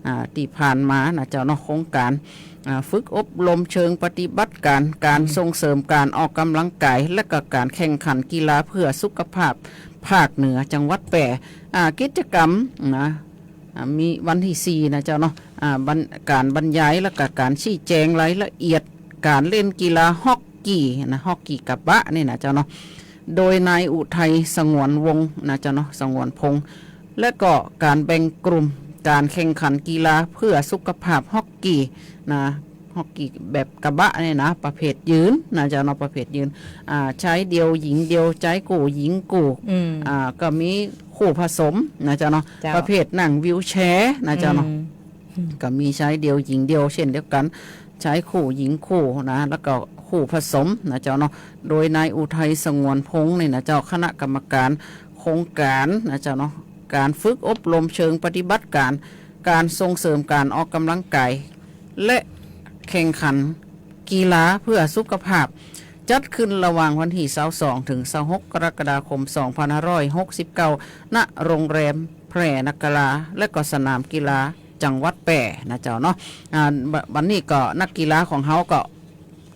อ่า ตี้ผ่านมานะเจ้าเนาะ โครงก๋าน อ่า ฝึกอบรมเชิงปฏิบัติก๋าน ก๋าน อืม ส่งเสริมก๋านออกก๋ำลังก๋าย และก็ก๋านแข่งขันกีฬาเพื่อสุขภาพภาคเหนือจังหวัดแป้ อ่า กิจกรรมนะ อ่า มีวันตี้สี่นะเจ้าเนาะ อ่า บรร- ก๋านบรรยาย และก็ก๋านชี้แจงรายละเอียดก๋านเล่นกีฬาฮอกกี้นะ ฮอกกี้กะบะนี่นะเจ้าเนาะ โดยนายอุทัย สงวนวงศ์นะเจ้าเนาะ สงวนพงษ์ และก็ก๋านแบ่งกลุ่มก๋านแข่งขันกีฬาเพื่อสุขภาพฮอกกี้นะ ฮอกกี้แบบกะบะนี่นะ ประเภทยืนนะเจ้าเนาะ ประเภทยืน อ่า ชายเดี่ยว หญิงเดี่ยว ชายกู้ หญิงกู้ อืม อ่า ก็มีคู่ผสมนะเจ้าเนาะ เจ้า ประเภทนั่งวีลแชร์นะเจ้าเนาะ อืม ก็มีชายเดี่ยว หญิงเดี่ยว เช่นเดียวกั๋น ชายคู่ หญิงคู่นะ แล้วก็คู่ผสมนะเจ้าเนาะ โดยนายอุทัย สงวนพงษ์นี่นะเจ้า คณะกรรมก๋านโครงก๋านนะเจ้าเนาะ ก๋านฝึกอบรมเชิงปฏิบัติก๋าน ก๋านส่งเสริมก๋านออกก๋ำลังก๋าย และแข่งขันกีฬาเพื่อสุขภาพ จัดขึ้นระหว่างวันตี้ซาวสอง เถิง ซาวหก กรกฎาคม สองพันห้าร้อยหกสิบเก้า ณ โรงแรมแพร่นักกะลา และก็สนามกีฬาจังหวัดแป้นะเจ้าเนาะ อ่า บ- วันนี้ก็นักกีฬาของเฮาก็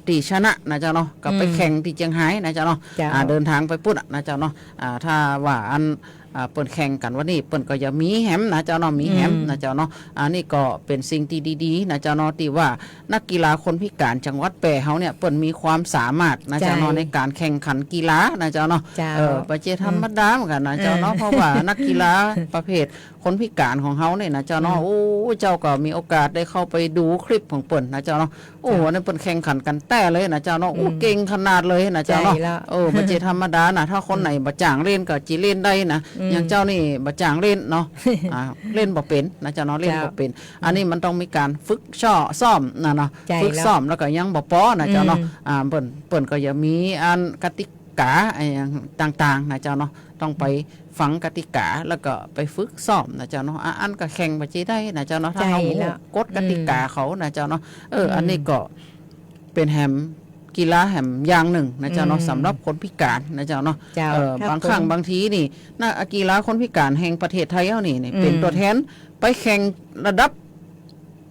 ตี้ชนะนะเจ้าเนาะ ก็ไป อืม แข่งตี้เจียงฮายนะเจ้าเนาะ เจ้า อ่า เดินทางไปปุ้นนะเจ้าเนาะ อ่า ถ้าว่าอัน อ่า เปิ้นแข่งกั๋นวันนี้ เปิ้นก็จะมีแหมนะเจ้าเนาะ มีแหม อืม นะเจ้าเนาะ อันนี้ก็เป๋นสิ่งตี้ดีๆ นะเจ้าเนาะ ตี้ว่านักกีฬาคนพิก๋านจังหวัดแป้เฮาเนี่ย เปิ้นมีความสามารถนะเจ้าเนาะ ใจ้ ในก๋านแข่งขันกีฬานะเจ้าเนาะ เจ้า เออ บ่ใจ้ธรรมดาเหมือนกั๋นนะเจ้าเนาะ อืม เพราะว่านักกีฬาประเภทคนพิก๋านของเฮาเนี่ยนะเจ้าเนาะ อืม โอ้ เจ้าก็มีโอกาสได้เข้าไปดูคลิปของเปิ้นนะเจ้าเนาะ โอ้ เจ้า อันนั้นเปิ้นแข่งขันกั๋นแต๊เลยนะเจ้าเนาะ โอ้ อืม เก่งขนาดเลยนะเจ้าเนาะ ใจ้แล้ว เออ บ่ใจ้ธรรมดานะ ถ้าคนไหน อืม บ่จ้างเล่นก็จะเล่นได้นะ อืม อย่างเจ้านี่บ่จ้างเล่นเนาะ อ่า เล่นบ่เป๋นนะเจ้าเนาะ เล่น เจ้า บ่เป๋น อันนี้มันต้องมีก๋านฝึกซ้อ- ซ้อมนะเนาะ ใจ้แล้ว ฝึกซ้อมแล้วก็ยังบ่ปอนะเจ้าเนาะ อืม อ่า เปิ้น เปิ้นก็จะมีอันกติกา อะหยังต่างๆ นะเจ้าเนาะ ต้องไป อืม ฟังกติกา แล้วก็ไปฝึกซ้อมนะเจ้าเนาะ อ่ะ อันก็แข่งบ่ใจ้ได้นะเจ้าเนาะ ถ้าเฮา ใจ้แล้ว บ่ฮู้กฎกติกา อืม เขานะเจ้าเนาะ เออ อืม อันนี้ก็เป๋นแหมกีฬาแหมอย่างนึ่งนะเจ้าเนาะ อืม สำหรับคนพิก๋านนะเจ้าเนาะ เจ้า เออ ครับ บางครั้ง ผม บางทีนี่ นักกีฬาคนพิก๋านแห่งประเทศไทยเฮานี่ นี่ อืม เป๋นตั๋วแทนไปแข่งระดับ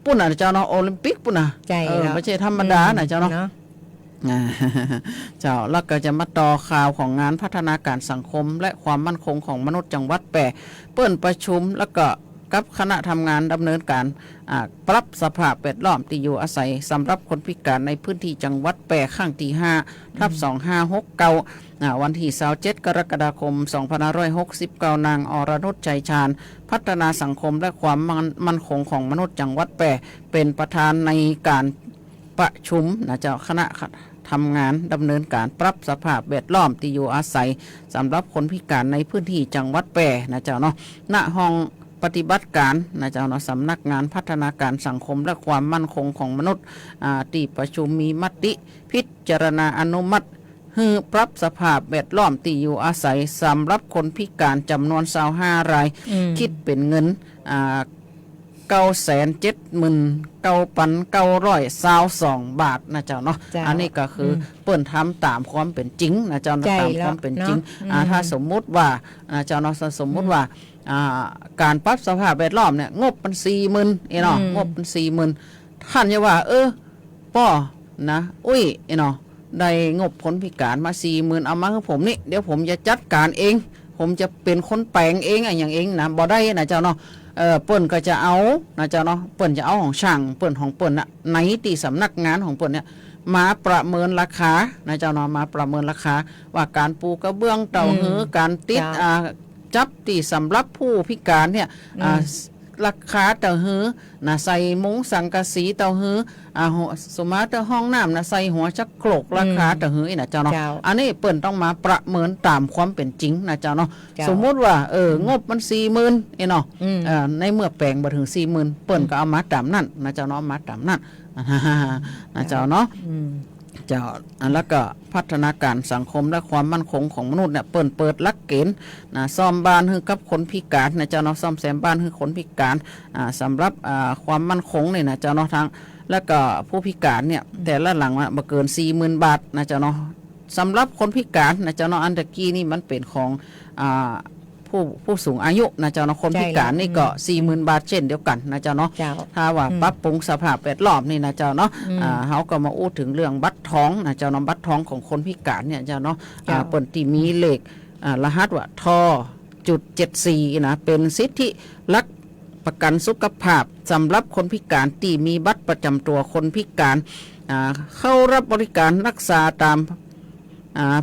ปุ้นน่ะเจ้าเนาะ โอลิมปิกปุ้นน่ะ ใจ้ เออ แล้ว บ่ใจ้ธรรมดานะเจ้าเนาะ อืม เนาะ อ่า เจ้า แล้วก็จะมาต่อข่าวของงานพัฒนาการสังคมและความมั่นคงของมนุษย์จังหวัดแป้ เปิ้นประชุมแล้วก็กับคณะทำงานดำเนินการ อ่า ปรับสภาพแวดล้อมตี้อยู่อาศัยสำหรับคนพิก๋านในพื้นที่จังหวัดแป้ ครั้งตี้ห้า ทับ อืม สองห้าหกเก้า อ่า วันตี้ซาวเจ็ด กรกฎาคม สองพันห้าร้อยหกสิบเก้า นางอรนุช ชัยชาญ พัฒนาสังคมและความมั่น- มั่นคงของมนุษย์จังหวัดแป้ เป๋นประธานในก๋านประชุมนะเจ้า คณะทำงานดำเนินการปรับสภาพแวดล้อมตี้อยู่อาศัยสำหรับคนพิก๋านในพื้นที่จังหวัดแป้นะเจ้าเนาะ ณ ห้องปฏิบัติการนะเจ้าเนาะ สำนักงานพัฒนาการสังคมและความมั่นคงของมนุษย์ อ่า ตี้ประชุมมีมติพิจารณาอนุมัติ หื้อปรับสภาพแวดล้อมตี้อยู่อาศัยสำหรับคนพิก๋านจ๋ำนวนซาวห้าราย อืม คิดเป๋นเงิน อ่า เก้าแสนเจ็ดหมื่นเก้าพันเก้าร้อยซาวสองบาทนะเจ้าเนาะ เจ้า อันนี้ก็คือ อืม เปิ้นทำต๋ามความเป๋นจริงนะเจ้าเนาะ ใจ้ ต๋ามความเป๋นจริง แล้วเนาะ อ่า อืม ถ้าสมมุติว่า นะเจ้าเนาะ ส- สมมุติว่า อืม อ่า ก๋านปรับสภาพแวดล้อมเนี่ย งบมันสี่หมื่น เอ้ยเนาะ อืม งบมันสี่หมื่น ท่านจะว่า เออ ป้อ นะ อุ้ย เอ้ยเนาะ ได้งบคนพิก๋านมาสี่หมื่น เอามาหื้อผมนี่ เดี๋ยวผมจะจัดก๋านเอง ผมจะเป๋นคนแป๋งเอง อะหยังเองนะ บ่ได้นะเจ้าเนาะ เออ เปิ้นก็จะเอา นะเจ้าเนาะ เปิ้นจะเอาของช่างเปิ้น ของเปิ้นน่ะ ในตี้สำนักงานของเปิ้นเนี่ย มาประเมินราคา นะเจ้าเนาะ มาประเมินราคา ว่าก๋านปูกระเบื้องเต้าหือ อืม ก๋านติด เจ้า อ่า จั๊บตี้สำหรับผู้พิก๋านเนี่ย อืม อ่า ราคาเต้าหื้อนะ ใส่มุ้งสังกะสีเต้าหื้อ อ่า หัว สุมาเตอร์ห้องน้ำนะ ใส่หัวชักโครกราคาเต้าหื้อนะเจ้าเนาะ เจ้า อันนี้เปิ้นต้องมาประเมินต๋ามความเป๋นจริงนะเจ้าเนาะ เจ้า สมมุติว่า เออ อืม งบมันสี่หมื่น เอ้เนาะ อืม เอ่อ ในเมื่อแป๋งบ่เถิงสี่หมื่น เปิ้น อืม ก็เอามาต๋ามนั้นนะเจ้าเนาะ เอามาต๋ามนั้น นะเจ้าเนาะ อืม เจ้า อ่ะ แล้วก็พัฒนาการสังคมและความมั่นคงของมนุษย์เนี่ย เปิ้นเปิดหลักเกณฑ์นะ ซ่อมบ้านหื้อกับคนพิการนะเจ้าเนาะ ซ่อมแซมบ้านหื้อคนพิการ อ่า สำหรับ อ่า ความมั่นคงเนี่ยนะเจ้าเนาะ ทาง แล้วก็ผู้พิการเนี่ย อืม แต่ละหลังอะบ่เกินสี่หมื่นบาทนะเจ้าเนาะ สำหรับคนพิการนะเจ้าเนาะ อันตะกี้นี่มันเป๋นของ อ่า ผู้ ผู้สูงอายุนะเจ้าเนาะ คนพิการนี่ก็ ใช่แล้ว อืม สี่หมื่นบาทเช่นเดียวกั๋นนะเจ้าเนาะ เจ้า ถ้าว่า อืม ปรับปรุงสภาพแวดล้อมนี่นะเจ้าเนาะ อืม อ่า เฮาก็มาอู้เถิงเรื่องบัตรทองนะเจ้าเนาะ บัตรทองของคนพิการเนี่ยเจ้าเนาะ เจ้า อ่า เปิ้นตี้มีเลข อ่า รหัสว่า ท จุด เจ็ดสี่ นะ เป๋นสิทธิหลักประกั๋นสุขภาพสำหรับคนพิการตี้มีบัตรประจ๋ำตั๋วคนพิการ อ่า เข้ารับบริการรักษาต๋าม อ่า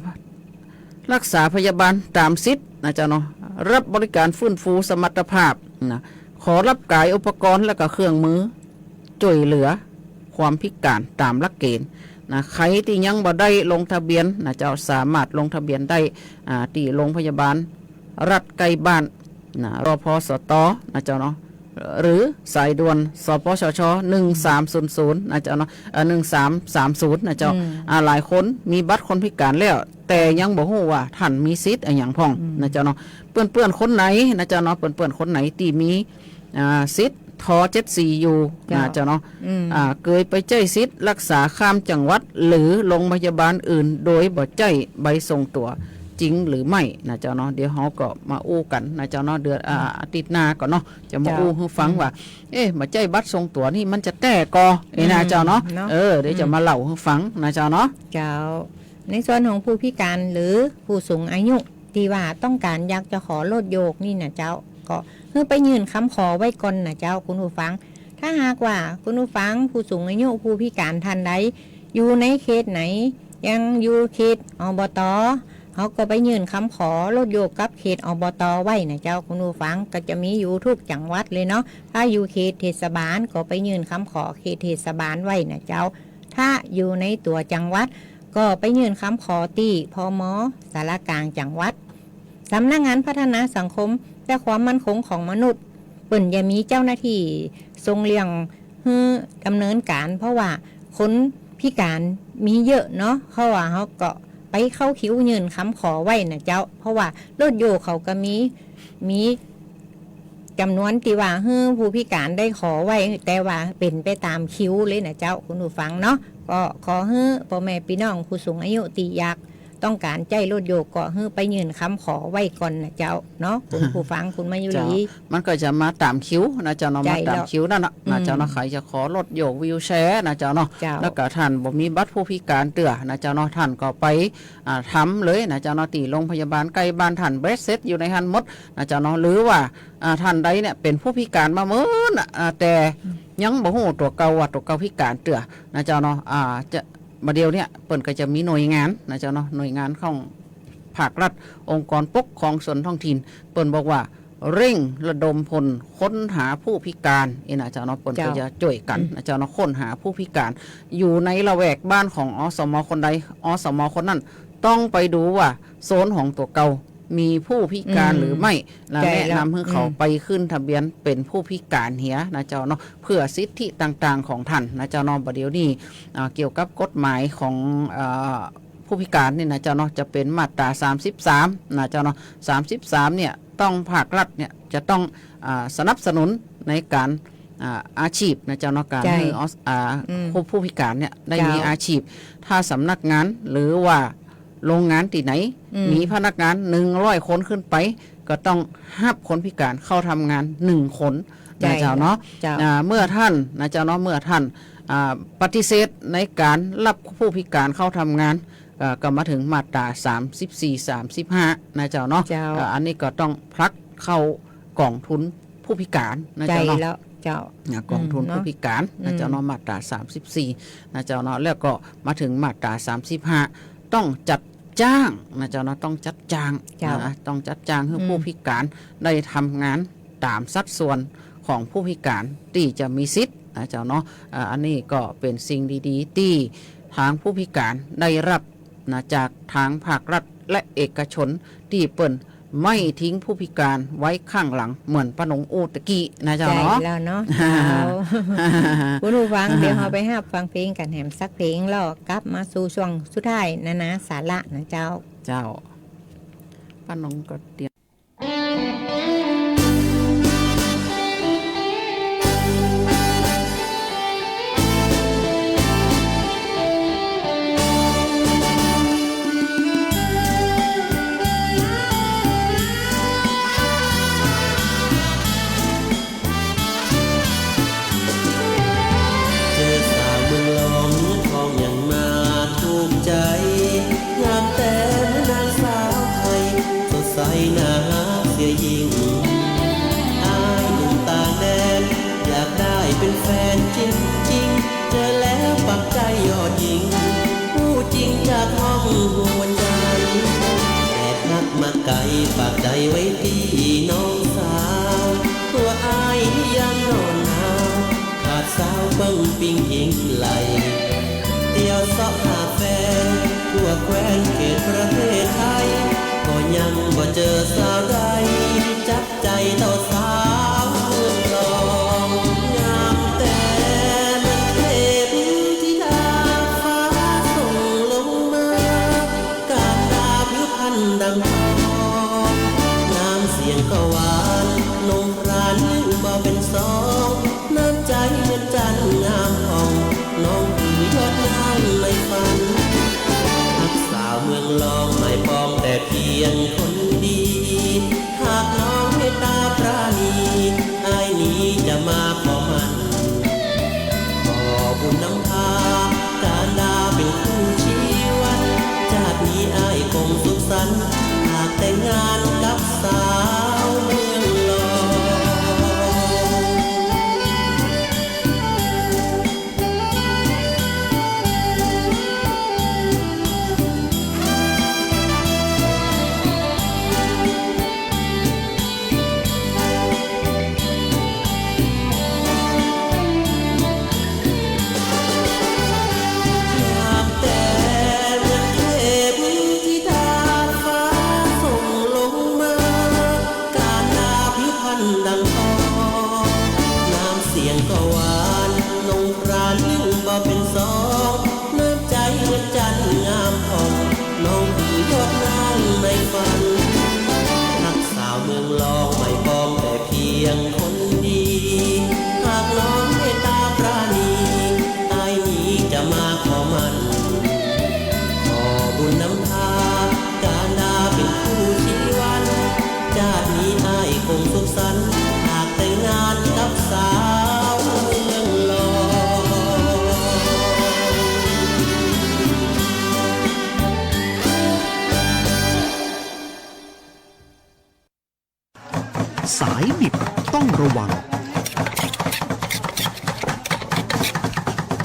รักษาพยาบาลต๋ามสิทธิ์นะเจ้าเนาะ รับบริการฟื้นฟูสมรรถภาพนะ ขอฮับก๋ายอุปกรณ์และก็เครื่องมือจ้วยเหลือความพิการต๋ามหลักเกณฑ์นะ ใผตี้ยังบ่ได้ลงทะเบียนนะเจ้า สามารถลงทะเบียนได้ อ่า ตี้โรงพยาบาลรัฐใก้บ้านนะ รพสต นะเจ้าเนาะ หรือสายด่วน สปสช หนึ่งสามศูนย์ศูนย์ นะเจ้าเนาะ เอ่อ หนึ่งสามสามศูนย์ นะเจ้า อืม อ่า หลายคนมีบัตรคนพิการแล้ว แต่ยังบ่ฮู้ว่าต้านมีสิทธิ์อะหยังพ่อง อืม นะเจ้าเนาะ เปื้อนๆ คนไหนนะเจ้าเนาะ เปื้อนๆ คนไหนตี้มี อ่า สิทธิ์ ท เจ็ดสี่ อยู่ เจ้า นะเจ้าเนาะ อืม อ่า เกยไปใจ๊สิทธิ์รักษาข้ามจังหวัด หรือโรงพยาบาลอื่น โดยบ่ใจ๊ใบส่งตั๋วจริงหรือไม่นะเจ้าเนาะ เดี๋ยวเฮาก็มาอู้กั๋นนะเจ้าเนาะ เดือน อ่า อืม อาทิตย์หน้าก่อเนาะ จะมา เจ้า อู้หื้อฟัง อืม ว่า เอ๊ะ บ่ใจ๊บัตรส่งตั๋วนี่มันจะแต๊ก่อ เอ๊ะนะ อืม เจ้าเนาะ เนาะ เออ เดี๋ยวจะ อืม มาเล่าหื้อฟังนะเจ้าเนาะ เจ้า ในส่วนของผู้พิการหรือผู้สูงอายุตี้ว่าต้องก๋านอยากจะขอรถโยกนี่นะเจ้า ก็หื้อไปยื่นคำขอไว้ก่อนนะเจ้า คุณผู้ฟัง ถ้าหากว่าคุณผู้ฟังผู้สูงอายุผู้พิการต้านใด อยู่ในเขตไหน ยังอยู่เขต อบต เฮาก็ไปยื่นคำขอรถโยกกับเขต อบต ไว้นะเจ้า คุณผู้ฟัง ก็จะมีอยู่ทุกจังหวัดเลยเนาะ ถ้าอยู่เขตเทศบาลก็ไปยื่นคำขอเขตเทศบาลไว้นะเจ้า ถ้าอยู่ในตั๋วจังหวัดก็ไปยื่นคำขอตี้ พม สารกลางจังหวัด สำนักงานพัฒนาสังคมและความมั่นคงของมนุษย์ เปิ้นจะมีเจ้าหน้าตี้ส่งเรื่องหื้อดำเนินก๋าน เพราะว่าคนพิการมีเยอะเนาะ เพราะว่าเฮาก็ไปเข้าคิวยื่นคำขอไว้นะเจ้า เพราะว่ารถโยกเขาก็มี มีจ๋ำนวนตี้ว่าหื้อผู้พิการได้ขอไว้ แต่ว่าเป๋นไปต๋ามคิวเลยนะเจ้า คุณผู้ฟังเนาะ ก็ขอหื้อป้อแม่ปี้น้องผู้สูงอายุตี้อยาก ต้องก๋านใจ๊รถโยกก็หื้อไปยื่นคำขอไว้ก่อนนะเจ้าเนาะ คุณผู้ฟัง คุณมายุรี เจ้า มันก็จะมาต๋ามคิวนะเจ้าเนาะ ใจ้ มาต๋ามคิวนั่นน่ะ แล้ว นะเจ้าเนาะ อืม ใผจะขอรถโยกวีลแชร์นะเจ้าเนาะ เจ้า แล้วก็ต้านบ่มีบัตรผู้พิการเตื้อนะเจ้าเนาะ ต้านก็ไป อ่า ทำเลยนะเจ้าเนาะ ตี้โรงพยาบาลใก้บ้านต้าน เบ็ดเสร็จอยู่ในหั้นหมดนะเจ้าเนาะ หรือว่า อ่า ต้านใดเนี่ยเป๋นผู้พิการมาเมินน่ะ อ่า แต่ อืม ยังบ่ฮู้ตั๋วเก่าว่าตั๋วเก่าพิการเตื้อนะเจ้าเนาะ อ่า จะ บ่าเดี่ยวเนี่ยเปิ้นก็จะมีหน่วยงานนะเจ้าเนาะ หน่วยงานของภาครัฐ องค์กรปกครองส่วนท้องถิ่น เปิ้นบอกว่าเร่งระดมพลค้นหาผู้พิการ เอ้นะเจ้าเนาะ เปิ้นก็ เจ้า จะจ้วยกั๋น อืม นะเจ้าเนาะ ค้นหาผู้พิการ อยู่ในละแวกบ้านของ อสม คนใด อสม คนนั้นต้องไปดูว่าโซนของตั๋วเก่ามีผู้พิการ อืม หรือไม่ แล้ว ใจ้ แนะนำหื้อเขา อืม ไปขึ้นทะเบียนเป๋นผู้พิการเหียนะเจ้าเนาะ เพื่อสิทธิต่างๆ ของต้านนะเจ้าเนาะ บ่าเดี่ยวนี้ อ่า เกี่ยวกับกฎหมายของ เอ่อ ผู้พิการนี่นะเจ้าเนาะ จะเป๋นมาตรา สามสิบสาม นะเจ้าเนาะ สามสิบสาม เนี่ย ต้องภาครัฐเนี่ยจะต้อง อ่า สนับสนุนในก๋าน อ่า อาชีพนะเจ้าเนาะ ก๋าน ใจ้ หื้อออส อ่า อืม ผู้ ผู้พิการเนี่ยได้มี เจ้า อาชีพ ถ้าสำนักงานหรือว่าโรงงานตี้ไหน อืม มีพนักงานหนึ่งร้อยคนขึ้นไป ก็ต้องฮับคนพิการเข้าทำงานหนึ่งคน ใจ้ นะเจ้าเนาะ เจ้า อ่า เมื่อต้านนะเจ้าเนาะ เมื่อต้าน อ่า ปฏิเสธในก๋านฮับผู้พิการเข้าทำงาน อ่า ก็มาเถิงมาตรา สามสิบสี่ สามสิบห้า นะเจ้าเนาะ เจ้า อ่า อันนี้ก็ต้องผลักเข้ากองทุนผู้พิการนะเจ้าเนาะ ใจ้แล้ว เจ้า อ่า กองทุน อืม ผู้พิการนะเจ้าเนาะ อืม มาตรา สามสิบสี่ นะเจ้าเนาะ แล้วก็มาเถิงมาตรา สามสิบห้า ต้องจัดจ้างนะเจ้าเนาะ ต้องจัดจ้าง เจ้า นะ ต้องจัดจ้างหื้อ อืม ผู้พิการได้ทำงานต๋ามสัดส่วน ของผู้พิการตี้จะมีสิทธิ์นะเจ้าเนาะ อ่า อันนี้ก็เป๋นสิ่งดีๆ ตี้ตางผู้พิการได้ฮับนะ จากตางภาครัฐและเอกชน ตี้เปิ้นไม่ทิ้งผู้พิการไว้ข้างหลังเหมือนป้านงอู้ตะกี้นะเจ้าเนาะ ใจ้แล้วเนาะ เจ้า คุณผู้ฟัง เดี๋ยวเฮาไปฮับฟังเพลงกั๋นแหมสักเพลง แล้วกลับมาสู่ช่วงสุดท้ายนานาสาระนะเจ้า เจ้า ป้านงก็เตรียม เจอสาวเมืองลองเนื้อทองยังมาถูกใจ๋ งามแต๊เหมือนนางสาวไทย สดใสน่าฮักเสียยิ่ง อ้ายหนุ่มต่างแดน อยากได้เป๋นแฟนจริงๆ เจอแล้วปักใจ๋ยอดหญิง ฮู้จริงจากห้องหัวใจ๋ แอบฮักมาไก๋ ฝากใจ๋ไว้ตี้น้องสาว ตั๋วอ้ายนี้ยังนอนหนาว ขาดสาวเปิ้งปิ๊งหญิงไหล่ เตียวเซาะหาแฟน ทั่วแคว้นเขตประเทศไทย ก็ยังบ่เจอสาวใด จับใจ๋เต้าสาวเมืองลอง งามแต๊เหมือนเทพธิดา ฟ้าส่งลงมา กาญจนาผิวพรรณดังทอง น้ำเสียงก็หวาน นงพรานนึ่งบ่เป๋นสอง น้ำใจ๋เหมือนจั๋นทร์งามผ่อง น้องคือยอดนางในฝัน ฮักสาวเมืองลองหมายปองแต่เพียงคนดี หากน้องเมตตาปราณี อ้ายนี้จะมาขอหมั้น ขอบุญนำพา กาญจนาเป๋นคู่ชีวัน จาตินี้อ้ายคงสุขสันต์ หากแต่งงานกับสาวเมืองลอง งามแต๊เหมือนเทพธิดา ฟ้าส่งลงมา กาญจนาผิวพรรณดังทอง น้ำเสียงก็หวาน นงพรานนึ่งบ่เป๋นสอง น้ำใจ๋เหมือนจั๋นทร์งามผ่อง น้องคือยอดนางในฝัน ฮักสาวเมืองลองหมายปองแต่เพียงคนดี หากน้องเมตตาปราณี อ้ายนี้จะมาขอหมั้น ขอบุญนำพา กาญจนาเป๋นคู่ชีวัน จาตินี้อ้ายคงสุขสันต์ หากแต่งงานกับสาวเมืองลอง สายดิบต้องระวัง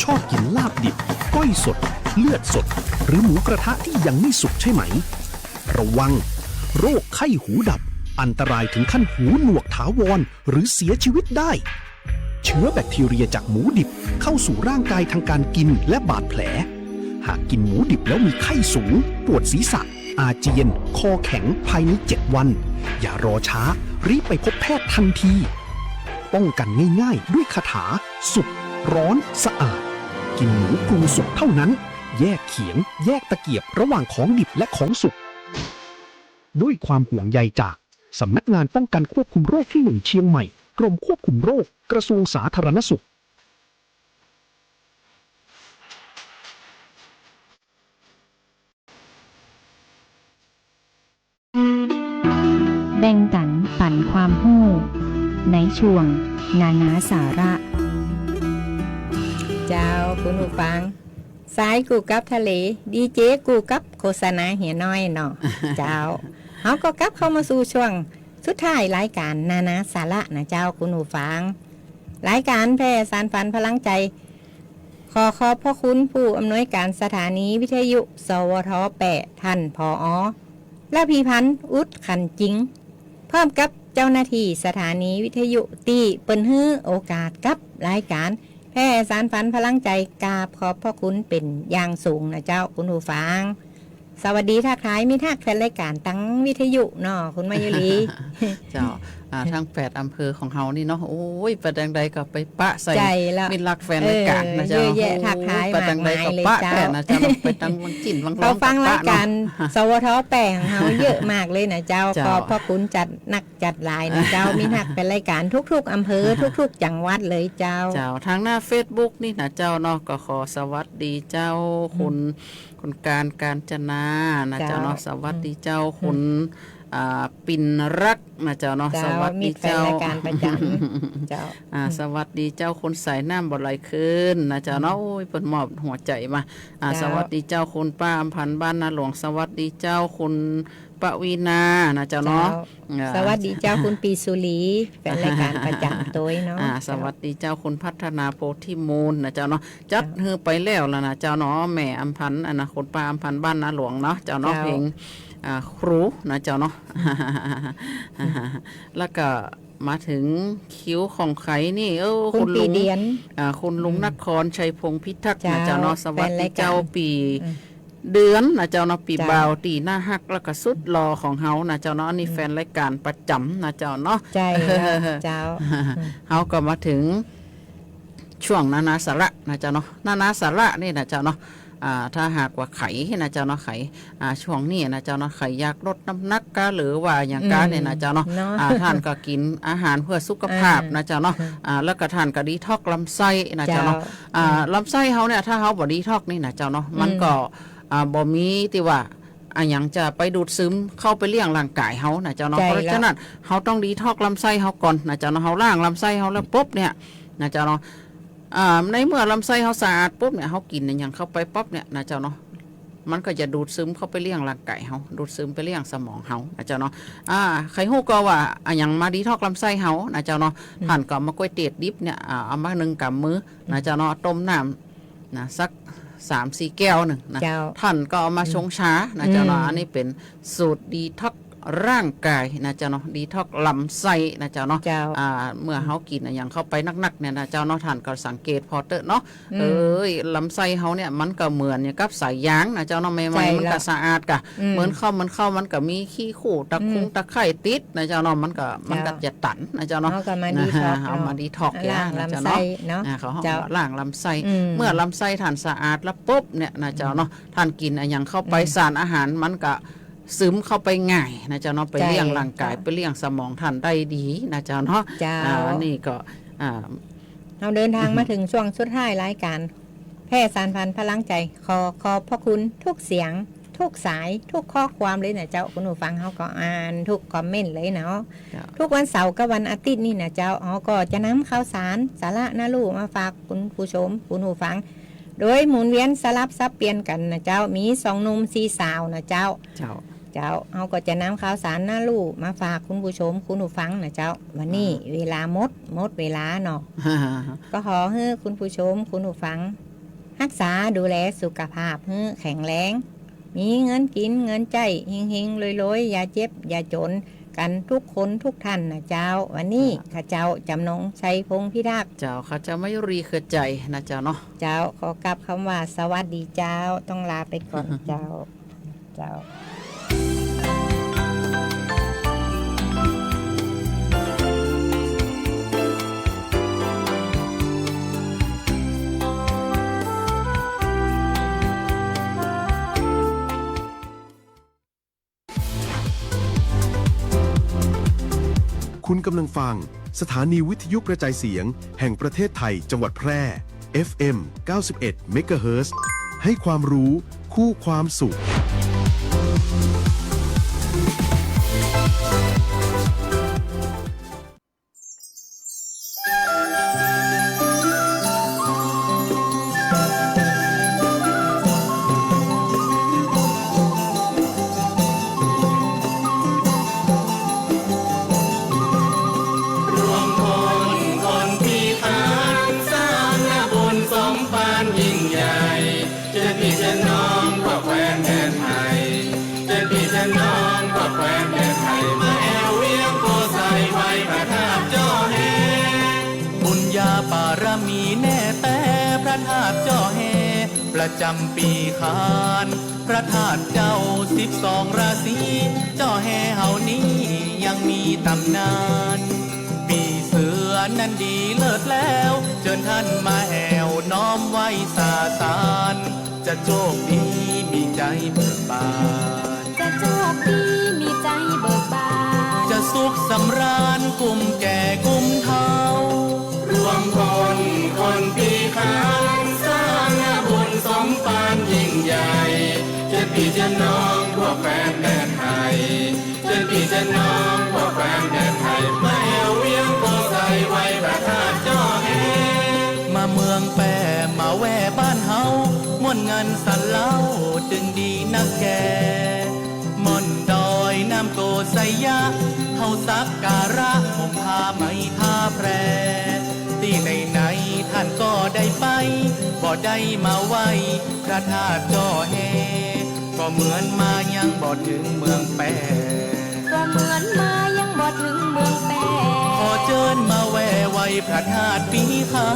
ชอบกินลาบดิบ ก้อยสด เลือดสด หรือหมูกระทะที่ยังไม่สุกใช่ไหม ระวัง โรคไข้หูดับ อันตรายถึงขั้นหูหนวกถาวร หรือเสียชีวิตได้ เชื้อแบคทีเรียจากหมูดิบเข้าสู่ร่างกายทางการกินและบาดแผล หากกินหมูดิบแล้วมีไข้สูง ปวดศีรษะ อาเจียน คอแข็ง ภายในเจ็ดวัน อย่ารอช้า รีบไปพบแพทย์ทันที ป้องกันง่ายๆ ด้วยคาถา สุก ร้อน สะอาด กินหมูปรุงสุกเท่านั้น แยกเขียง แยกตะเกียบระหว่างของดิบและของสุก ด้วยความห่วงใยจาก สำนักงานป้องกันควบคุมโรคที่หนึ่งเชียงใหม่ กรมควบคุมโรค กระทรวงสาธารณสุข แบ่งกั๋นปั๋นความฮู้ ในช่วงนานาสาระ เจ้า คุณผู้ฟัง สายกู้กับทะเล ดีเจกู้กับโฆษณาเหียน้อยเนาะ เจ้า เฮาก็กลับเข้ามาสู่ช่วงสุดท้ายรายการนานาสาระนะเจ้า คุณผู้ฟัง รายการแพร่สานฝันพลังใจ๋ ขอขอบพระคุณผู้อำนวยการสถานีวิทยุ สวท แปด ท่าน ผอ ระพีพันธ์ อุดขันจิง พร้อมกับ เจ้าหน้าตี้สถานีวิทยุตี้เปิ้นหื้อโอกาสกับรายก๋านแผ่สานฝันพลังใจ๋ กราบขอบพระคุณเป๋นอย่างสูงนะเจ้า คุณผู้ฟัง สวัสดีทักทายมิตรฮักแฟนรายก๋านตังวิทยุเนาะ คุณมายุรี เจ้า อ่า อืม ตังแปดอำเภอของเฮานี่เนาะ โอ้ย ไปตางใดก็ไปปะใส่ ใจ้แล้ว มิตรฮักแฟนรายก๋านนะเจ้า เออ เยอะแยะ โอ้ย ทักทาย ไปตางใดก็ปะ มากมายเลยเจ้า แท้นะเจ้าเนาะ ไปตังวังจิ่นวังลอง เขาฟังรายก๋าน ก็ปะเนาะ สวท แปดของเฮาเยอะมากเลยนะเจ้า เจ้า ขอบพระคุณจัดหนัก จัดหลายนะเจ้า มิตรฮักแฟนรายก๋านทุกๆอำเภอ ทุกๆจังหวัดเลยเจ้า เจ้า ทางหน้าเฟซบุ๊กนี่นะเจ้าเนาะ ก็ขอสวัสดีเจ้า อืม คุณ คุณการ กาญจนานะเจ้าเนาะ เจ้า สวัสดีเจ้า อืม คุณ อืม อ่า ปิ่นรักนะเจ้าเนาะ เจ้า สวัสดีเจ้า มิตรแฟนรายก๋านประจ๋ำ เจ้า อ่า อืม สวัสดีเจ้า คุณสายน้ำบ่ไหลคืนนะเจ้าเนาะ อืม โอ้ย เปิ้นมอบหัวใจ๋มา อ่า เจ้า สวัสดีเจ้า คุณป้าอำพันธ์บ้านนาหลวง สวัสดีเจ้า คุณ ปวีณานะเจ้าเนาะ เจ้า อ่า สวัสดีเจ้า คุณปีสุรี แฟนรายก๋านประจ๋ำตวยเนาะ อ่า เจ้า สวัสดีเจ้า คุณพัฒนาโพธิมูลนะเจ้าเนาะ จัด เจ้า หื้อไปแล้วล่ะนะเจ้าเนาะ แม่อำพันธ์ อันนะ คุณป้าอำพันธ์บ้านนาหลวงเนาะ เจ้าเนาะ เจ้า เพลง อ่า ครูนะเจ้าเนาะ แล้วก็มาถึงคิวของใผนี่ เออ คุณ คุณลุง ปีเดียน อ่า คุณลุง อืม นครชัยพงษ์พิทักษ์นะเจ้าเนาะ เจ้า สวัสดีเจ้า แฟนรายก๋าน ปี อืม เดือนนะเจ้าเนาะ ปี เจ้า บ่าวตี้น่าฮักแล้วก็สุดหล่อของเฮานะเจ้าเนาะ อันนี้ อืม แฟนรายก๋านประจ๋ำนะเจ้าเนาะ ใจ้แล้วเจ้า อืม เฮาก็มาถึงช่วงนานาสาระนะเจ้าเนาะ นานาสาระนี่นะเจ้าเนาะ อ่า ถ้าหากว่าใผนะเจ้าเนาะ ใผ อ่า ช่วงนี้นะเจ้าเนาะ ใผอยากลดน้ำหนักกา หรือว่าอะหยังกา อืม เนี่ยนะเจ้าเนาะ เนาะ อ่า ต้านก็กิ๋นอาหารเพื่อสุขภาพ อ่า นะเจ้าเนาะ อืม อ่า แล้วก็ต้านก็ดีท็อกซ์ลำไส้นะเจ้าเนาะ เจ้า อ่า อืม ลำไส้เฮาเนี่ย ถ้าเฮาบ่ดีท็อกซ์นี่นะเจ้าเนาะ อืม มันก็ อ่า บ่มีตี้ว่า อะหยังจะไปดูดซึมเข้าไปเลี้ยงร่างก๋ายเฮานะเจ้าเนาะ ใจ้แล้ว เพราะฉะนั้นเฮาต้องดีท็อกซ์ลำไส้เฮาก่อนนะเจ้าเนาะ เฮาล้างลำไส้เฮาแล้วปุ๊บเนี่ยนะเจ้าเนาะ อ่า ในเมื่อลำไส้เฮาสะอาดปุ๊บเนี่ย เฮากิ๋นอะหยังเข้าไปปั๊บเนี่ยนะเจ้าเนาะ มันก็จะดูดซึมเข้าไปเลี้ยงร่างก๋ายเฮา ดูดซึมไปเลี้ยงสมองเฮานะเจ้าเนาะ อ่า ใผฮู้ก่อว่าอะหยังมาดีท็อกซ์ลำไส้เฮานะเจ้าเนาะ อืม ต้านก็เอามะก๊วยเตดดิบเนี่ย อ่า เอามานึ่งก๋ำมือนะเจ้าเนาะ อืม ต้มน้ำ นะ สักสามสี่แก้วนึ่งนะ เจ้า ต้านก็เอามา อืม ชงชานะเจ้าเนาะ อืม อันนี้เป๋นสูตรดีท็อกซ์ร่างก๋ายนะเจ้าเนาะ ดีท็อกซ์ลำไส้นะเจ้าเนาะ เจ้า อ่า เมื่อ อืม เฮากิ๋นอะหยังเข้าไปนักๆเนี่ยนะเจ้าเนาะ ต้านก็สังเกตผ่อเต๊อะเนาะ อืม เอ้ย ลำไส้เฮาเนี่ยมันก็เหมือนอย่างกับสายยางนะเจ้าเนาะ ใหม่ๆ ใจ้แล้ว มันก็สะอาดก่ะ อืม เหมือนเข้า เหมือนเข้ามันก็มีขี้คู่ตะคุง อืม ตะไคร่ติดนะเจ้าเนาะ มันก็ มันก็ เจ้า จะตันนะเจ้าเนาะ เฮาก็มาดีท็อกซ์ นะ เฮามาดีท็อกซ์ ล้าง นะเจ้าเนาะ ลำไส้เนาะ อ่า เขา เจ้า ล้างลำไส้ อืม เมื่อลำไส้ต้านสะอาดแล้วปุ๊บเนี่ยนะเจ้าเนาะ อืม ต้านกิ๋นอะหยังเข้าไป อืม สารอาหารมันก็ซึมเข้าไปง่ายนะเจ้าเนาะ ไปเลี้ยง ใจ้ ร่างก๋าย เจ้า ไปเลี้ยงสมองต้านได้ดีนะเจ้าเนาะ เจ้า อ่า นี่ก็ อ่า เฮาเดินตางมาเถิงช่วงสุดท้ายรายก๋าน แผ่สานฝันพลังใจ๋ ขอขอบพระคุณทุกเสียง ทุกสาย ทุกข้อความเลยนะเจ้า คุณผู้ฟัง เฮาก็อ่านทุกคอมเมนต์เลยเนาะ เจ้า ทุกวันเสาร์กับวันอาทิตย์นี่นะเจ้า เฮาก็จะนำข่าวสาร สาระน่าฮู้มาฝากคุณผู้ชม คุณผู้ฟัง โดยหมุนเวียนสลับสับเปลี่ยนกั๋นนะเจ้า มีสองหนุ่มสี่สาวนะเจ้า เจ้า เจ้า เฮาก็จะนำข่าวสารน่าฮู้มาฝากคุณผู้ชม คุณผู้ฟังนะเจ้า วันนี้ อ่า เวลาหมด หมดเวลาเนาะ ก็ขอหื้อคุณผู้ชม คุณผู้ฟัง ฮักษาดูแลสุขภาพหื้อแข็งแรง มีเงินกิ๋นเงินใจ๊ เฮงๆ รวยๆ อย่าเจ็บอย่าจ๋นกั๋นทุกคนทุกท่านนะเจ้า วันนี้ อ่า ข้าเจ้าจำนง ชัยพงษ์พิทักษ์ เจ้า ข้าเจ้ามายุรี เครือใจ๋นะเจ้าเนาะ เจ้า ขอกราบกำว่าสวัสดีเจ้า ต้องลาไปก่อนเจ้า เจ้า คุณกำลังฟังสถานีวิทยุกระจายเสียงแห่งประเทศไทย จังหวัดแพร่ เอฟเอ็ม เก้าสิบเอ็ด เมกะเฮิรตซ์ ให้ความรู้คู่ความสุข รวมพลคนพิการ สร้างนบุญสมภารยิ่งใหญ่ จะดีจะน้อมก็แควนแผ่น ประจ๋ำปี๋ขาน พระธาตุเจ้าสิบสองราศี เจ้าแฮเฮานี้ยังมีต๋ำนาน ปี๋เสือนั้นดีเลิศแล้ว เจิญต้านมาแอ่วน้อมไหว้สาสาร จะโจคดีมีใจ๋เบิกบาน จะโจคดีมีใจ๋เบิกบาน จะสุขสำราญกุ้มแก่กุ้มเฒ่า รวมพลคนปี๋ขาน สร้างบุญสมภารยิ่งใหญ่ เจิญปี้เจิญน้องพวกแฟนแดนไทย เจิญปี้เจิญน้องพวกแฟนแดนไทย มาแอ่วเวียงโพธิ์ไทรไหว้พระธาตุเจ้าแฮ มาเมืองแป้มาแว่บ้านเฮา ม่วนงันสันเล้าตึงดีนักแก่ ม่อนดอยน้ำโกไสยะ เฮาสักการะห่มผ้าไหมผ้าแพร ตี้ไหนๆ ต้านก็ได้ไป บ่ได้มาไหว้พระธาตุเจ้าแฮ ก็เหมือนมายังบ่เถิงเมืองแป้ ก็เหมือนมายังบ่เถิงเมืองแป้ ขอเจิญมาแว่ไหว้พระธาตุปี๋ขา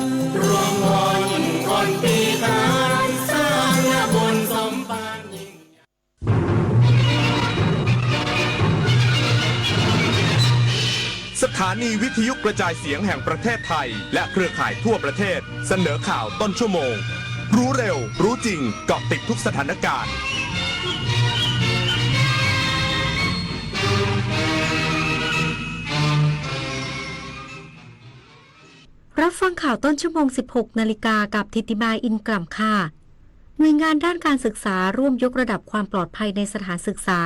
น รวมพลคนปี๋ขาน สร้างบุญสมภารยิ่งใหญ่ สถานีวิทยุกระจายเสียงแห่งประเทศไทย และเครือข่ายทั่วประเทศ เสนอข่าวต้นชั่วโมง รู้เร็ว รู้จริง เกาะติดทุกสถานการณ์ รับฟังข่าวต้นชั่วโมง สิบหกนาฬิกา กับธิติมา อินกล่ำค่ะ หน่วยงานด้านการศึกษาร่วมยกระดับความปลอดภัยในสถานศึกษา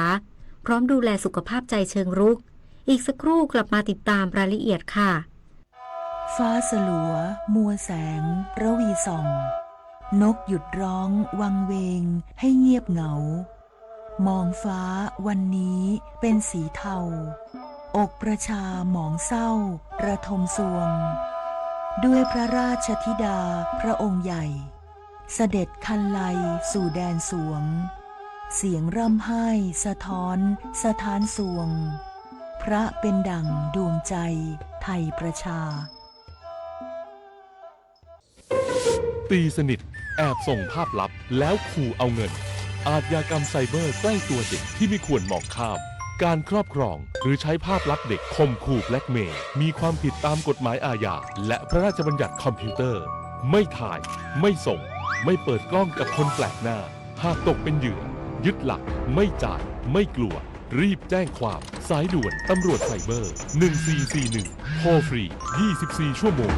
พร้อมดูแลสุขภาพใจเชิงรุก อีกสักครู่กลับมาติดตามรายละเอียดค่ะ ฟ้าสลัว มัวแสง ระวีส่อง นกหยุดร้องวังเวงให้เงียบเหงา มองฟ้าวันนี้เป็นสีเทา อกประชาหมองเศร้าระทมซวง ด้วยพระราชธิดาพระองค์ใหญ่ เสด็จคันไลสู่แดนสวง เสียงร่ำไห้สะท้อนสะท้านซวง พระเป็นดั่งดวงใจไทยประชา ตีสนิท แอบส่งภาพลับแล้วขู่เอาเงิน อาชญากรรมไซเบอร์ใกล้ตัวเด็กที่ไม่ควรมองข้าม การครอบครองหรือใช้ภาพลับเด็กข่มขู่แบล็กเมย์ มีความผิดตามกฎหมายอาญา และพระราชบัญญัติคอมพิวเตอร์ ไม่ถ่าย ไม่ส่ง ไม่เปิดกล้องกับคนแปลกหน้า หากตกเป็นเหยื่อ ยึดหลัก ไม่จ่าย ไม่กลัว รีบแจ้งความ สายด่วนตำรวจไซเบอร์ หนึ่งสี่สี่หนึ่ง โทรฟรี ยี่สิบสี่ชั่วโมง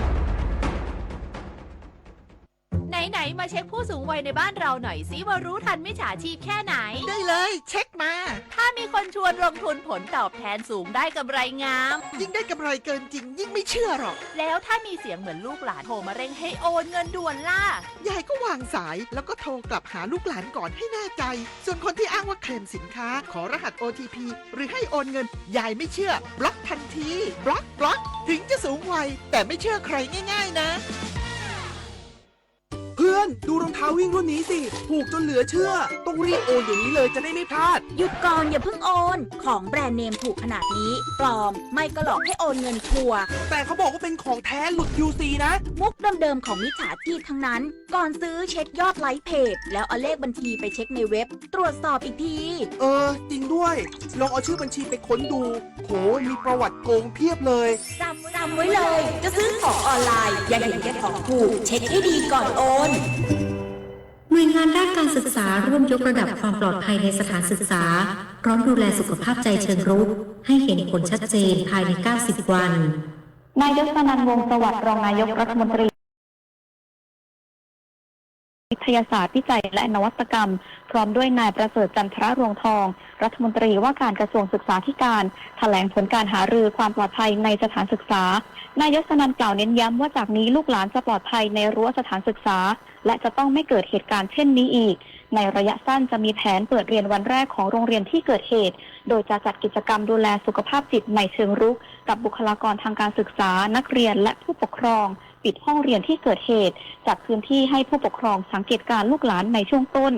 ไหนๆ มาเช็คผู้สูงวัยในบ้านเราหน่อยสิว่ารู้ทันมิจฉาชีพแค่ไหน ได้เลย เช็คมา ถ้ามีคนชวนลงทุนผลตอบแทนสูงได้กำไรงาม ยิ่งได้กำไรเกินจริงยิ่งไม่เชื่อหรอก แล้วถ้ามีเสียงเหมือนลูกหลานโทรมาเร่งให้โอนเงินด่วนล่ะ ยายก็วางสายแล้วก็โทรกลับหาลูกหลานก่อนให้แน่ใจ ส่วนคนที่อ้างว่าเคลมสินค้า ขอรหัส โอ ที พี หรือให้โอนเงิน ยายไม่เชื่อ บล็อกทันที บล็อก บล็อก ถึงจะสูงวัย แต่ไม่เชื่อใครง่ายๆ นะ เพื่อน ดูรองเท้าวิ่งรุ่นนี้สิ ถูกจนเหลือเชื่อ ต้องรีบโอนเดี๋ยวนี้เลยจะได้ไม่พลาด หยุดก่อน อย่าเพิ่งโอน ของแบรนด์เนมถูกขนาดนี้ ปลอม ไม่ก็หลอกให้โอนเงินชัวร์ แต่เขาบอกว่าเป็นของแท้หลุด คิวซี นะ มุกเดิมๆ ของมิจฉาชีพทั้งนั้น ก่อนซื้อเช็คยอดไลค์เพจ แล้วเอาเลขบัญชีไปเช็คในเว็บ ตรวจสอบอีกที เออ จริงด้วย ลองเอาชื่อบัญชีไปค้นดู โห มีประวัติโกงเพียบเลย จำ จำไว้เลย จะซื้อของออนไลน์ อย่าเห็นแก่ของถูก เช็คให้ดีก่อนโอน หน่วยงานด้านการศึกษาร่วมยกระดับความปลอดภัยในสถานศึกษา พร้อมดูแลสุขภาพใจเชิงรุก ให้เห็นผลชัดเจนภายใน เก้าสิบวัน นายยศนันท์ วงศ์สวัสดิ์ รองนายกรัฐมนตรี วิทยาศาสตร์ วิจัย และนวัตกรรม พร้อมด้วยนายประเสริฐ จันทรรวงทอง รัฐมนตรีว่าการกระทรวงศึกษาธิการ แถลงผลการหารือความปลอดภัยในสถานศึกษา นายยศนันท์กล่าวเน้นย้ำว่าจากนี้ลูกหลานจะปลอดภัยในรั้วสถานศึกษา และจะต้องไม่เกิดเหตุการณ์เช่นนี้อีก ในระยะสั้นจะมีแผนเปิดเรียนวันแรกของโรงเรียนที่เกิดเหตุ โดยจะจัดกิจกรรมดูแลสุขภาพจิตในเชิงรุก กับบุคลากรทางการศึกษา นักเรียน และผู้ปกครอง ปิดห้องเรียนที่เกิดเหตุ จัดพื้นที่ให้ผู้ปกครองสังเกตการณ์ลูกหลานในช่วงต้น